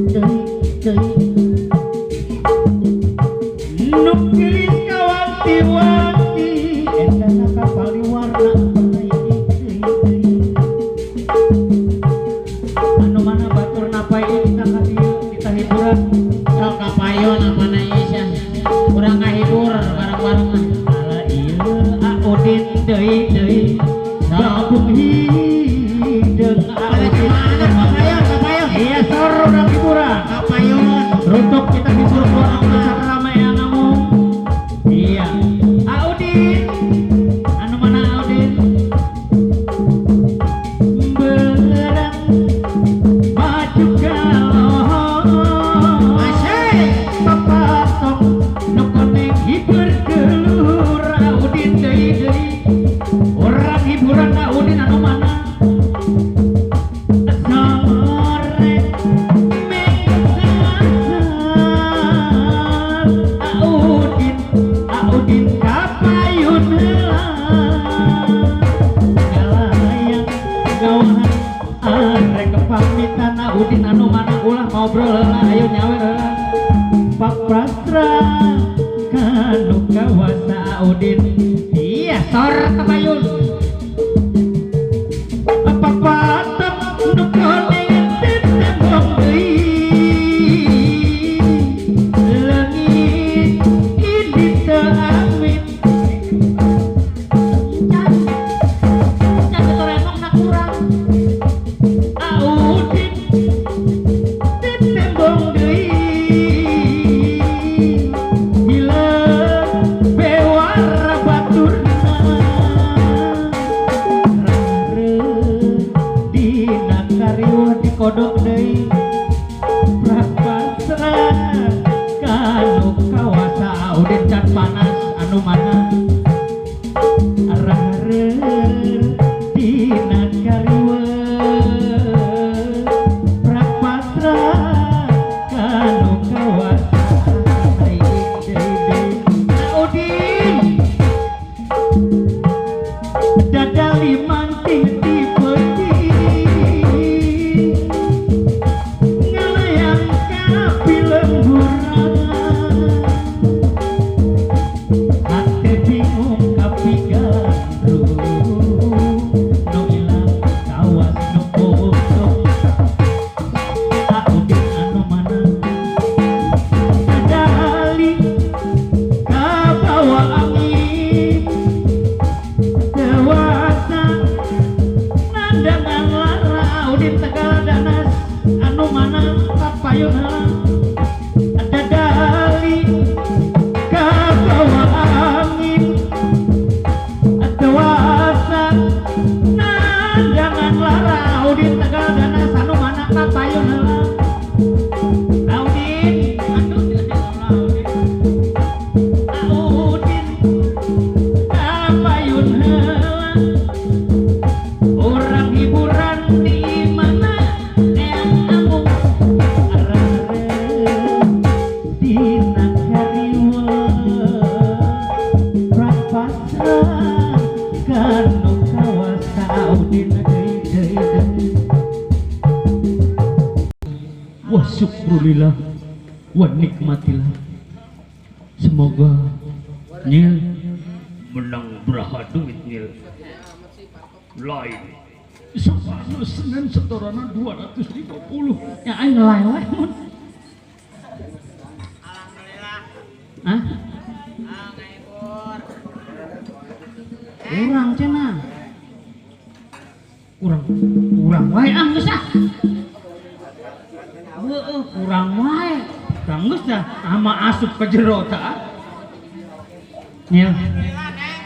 deui deui nu gelis kawanti-wanti endahna kapaliwarna apa na ieu deui deui anu mana batur napa ieu kita ka dieu kita hiburan. Sok kapayon apa na ieu sia. Urang ngahibur bareng-bareng ah. Ala ieu Audin deui deui gabung hideung Audin. Kapayon, kapayon. Iya sor urang hiburan. Kapayon. Runtuk kita hibur orang besar ramai yang ngamuk. Iya. Audin. Anu mana Audin? Berang baju galohon. Asik. Papatok nu koneng hibur kelur Audin deui deui. Orang hiburan Audin anu mana? Sore mengkasar Audin, Audin kapayun heula ngalayang gawahan arek pamitan Audin anu mana ulah ngobrol heula ayo nyawer heula Pak Prastra kanu kawasa Audin. Iya sor kapayun papatem nu koneng tetembong deui leungit ini teu amit Can can toremongna kurang. Audin tetembong deui hileung bewara baturna rareuh dina kariweuh dikodok deui prapasra kanu kawasa Audin can panas anu mana rareuh dina kariweuh prapasra kanu kawasa deui deui deui Audin dadali manting di peti ngalayang ka pilemburan hate bingung kapigandrung nu ilang kawas nu putung Audin anu mana dadali kabawa angin dewasa nandangan lara Audin Tegal Danas anu mana kapayun heula dadali kabawa angin dewasa nandangan lara Audin Tegal Danas anu mana kapayun heula Audin aduh Audin Audin kapayun heula orang hiburan di mana yang amuk arare dina kariweuh prapasra kanu kawasa Audin deui deui deui. Wa syukrulillah wa nikmatillah. Semoga nya Menang beraha duit ngil. Lain. Sabana Senin setorana 250. Ya aing lain wae mun. Alhamdulillah. Hah? Ah, ngahibur. Kurang cenah. Kurang kurang wae ah geus ah. Heueuh kurang wae. Tah geus dah ama asup ke jero tah. Ya.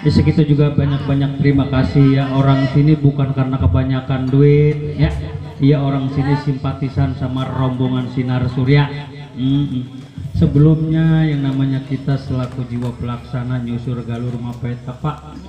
Ya segitu juga banyak-banyak terima kasih ya orang sini bukan karena kebanyakan duit ya. Iya orang sini simpatisan sama rombongan Sinar Surya. Sebelumnya yang namanya kita selaku jiwa pelaksana nyusur galur mapeta Pak.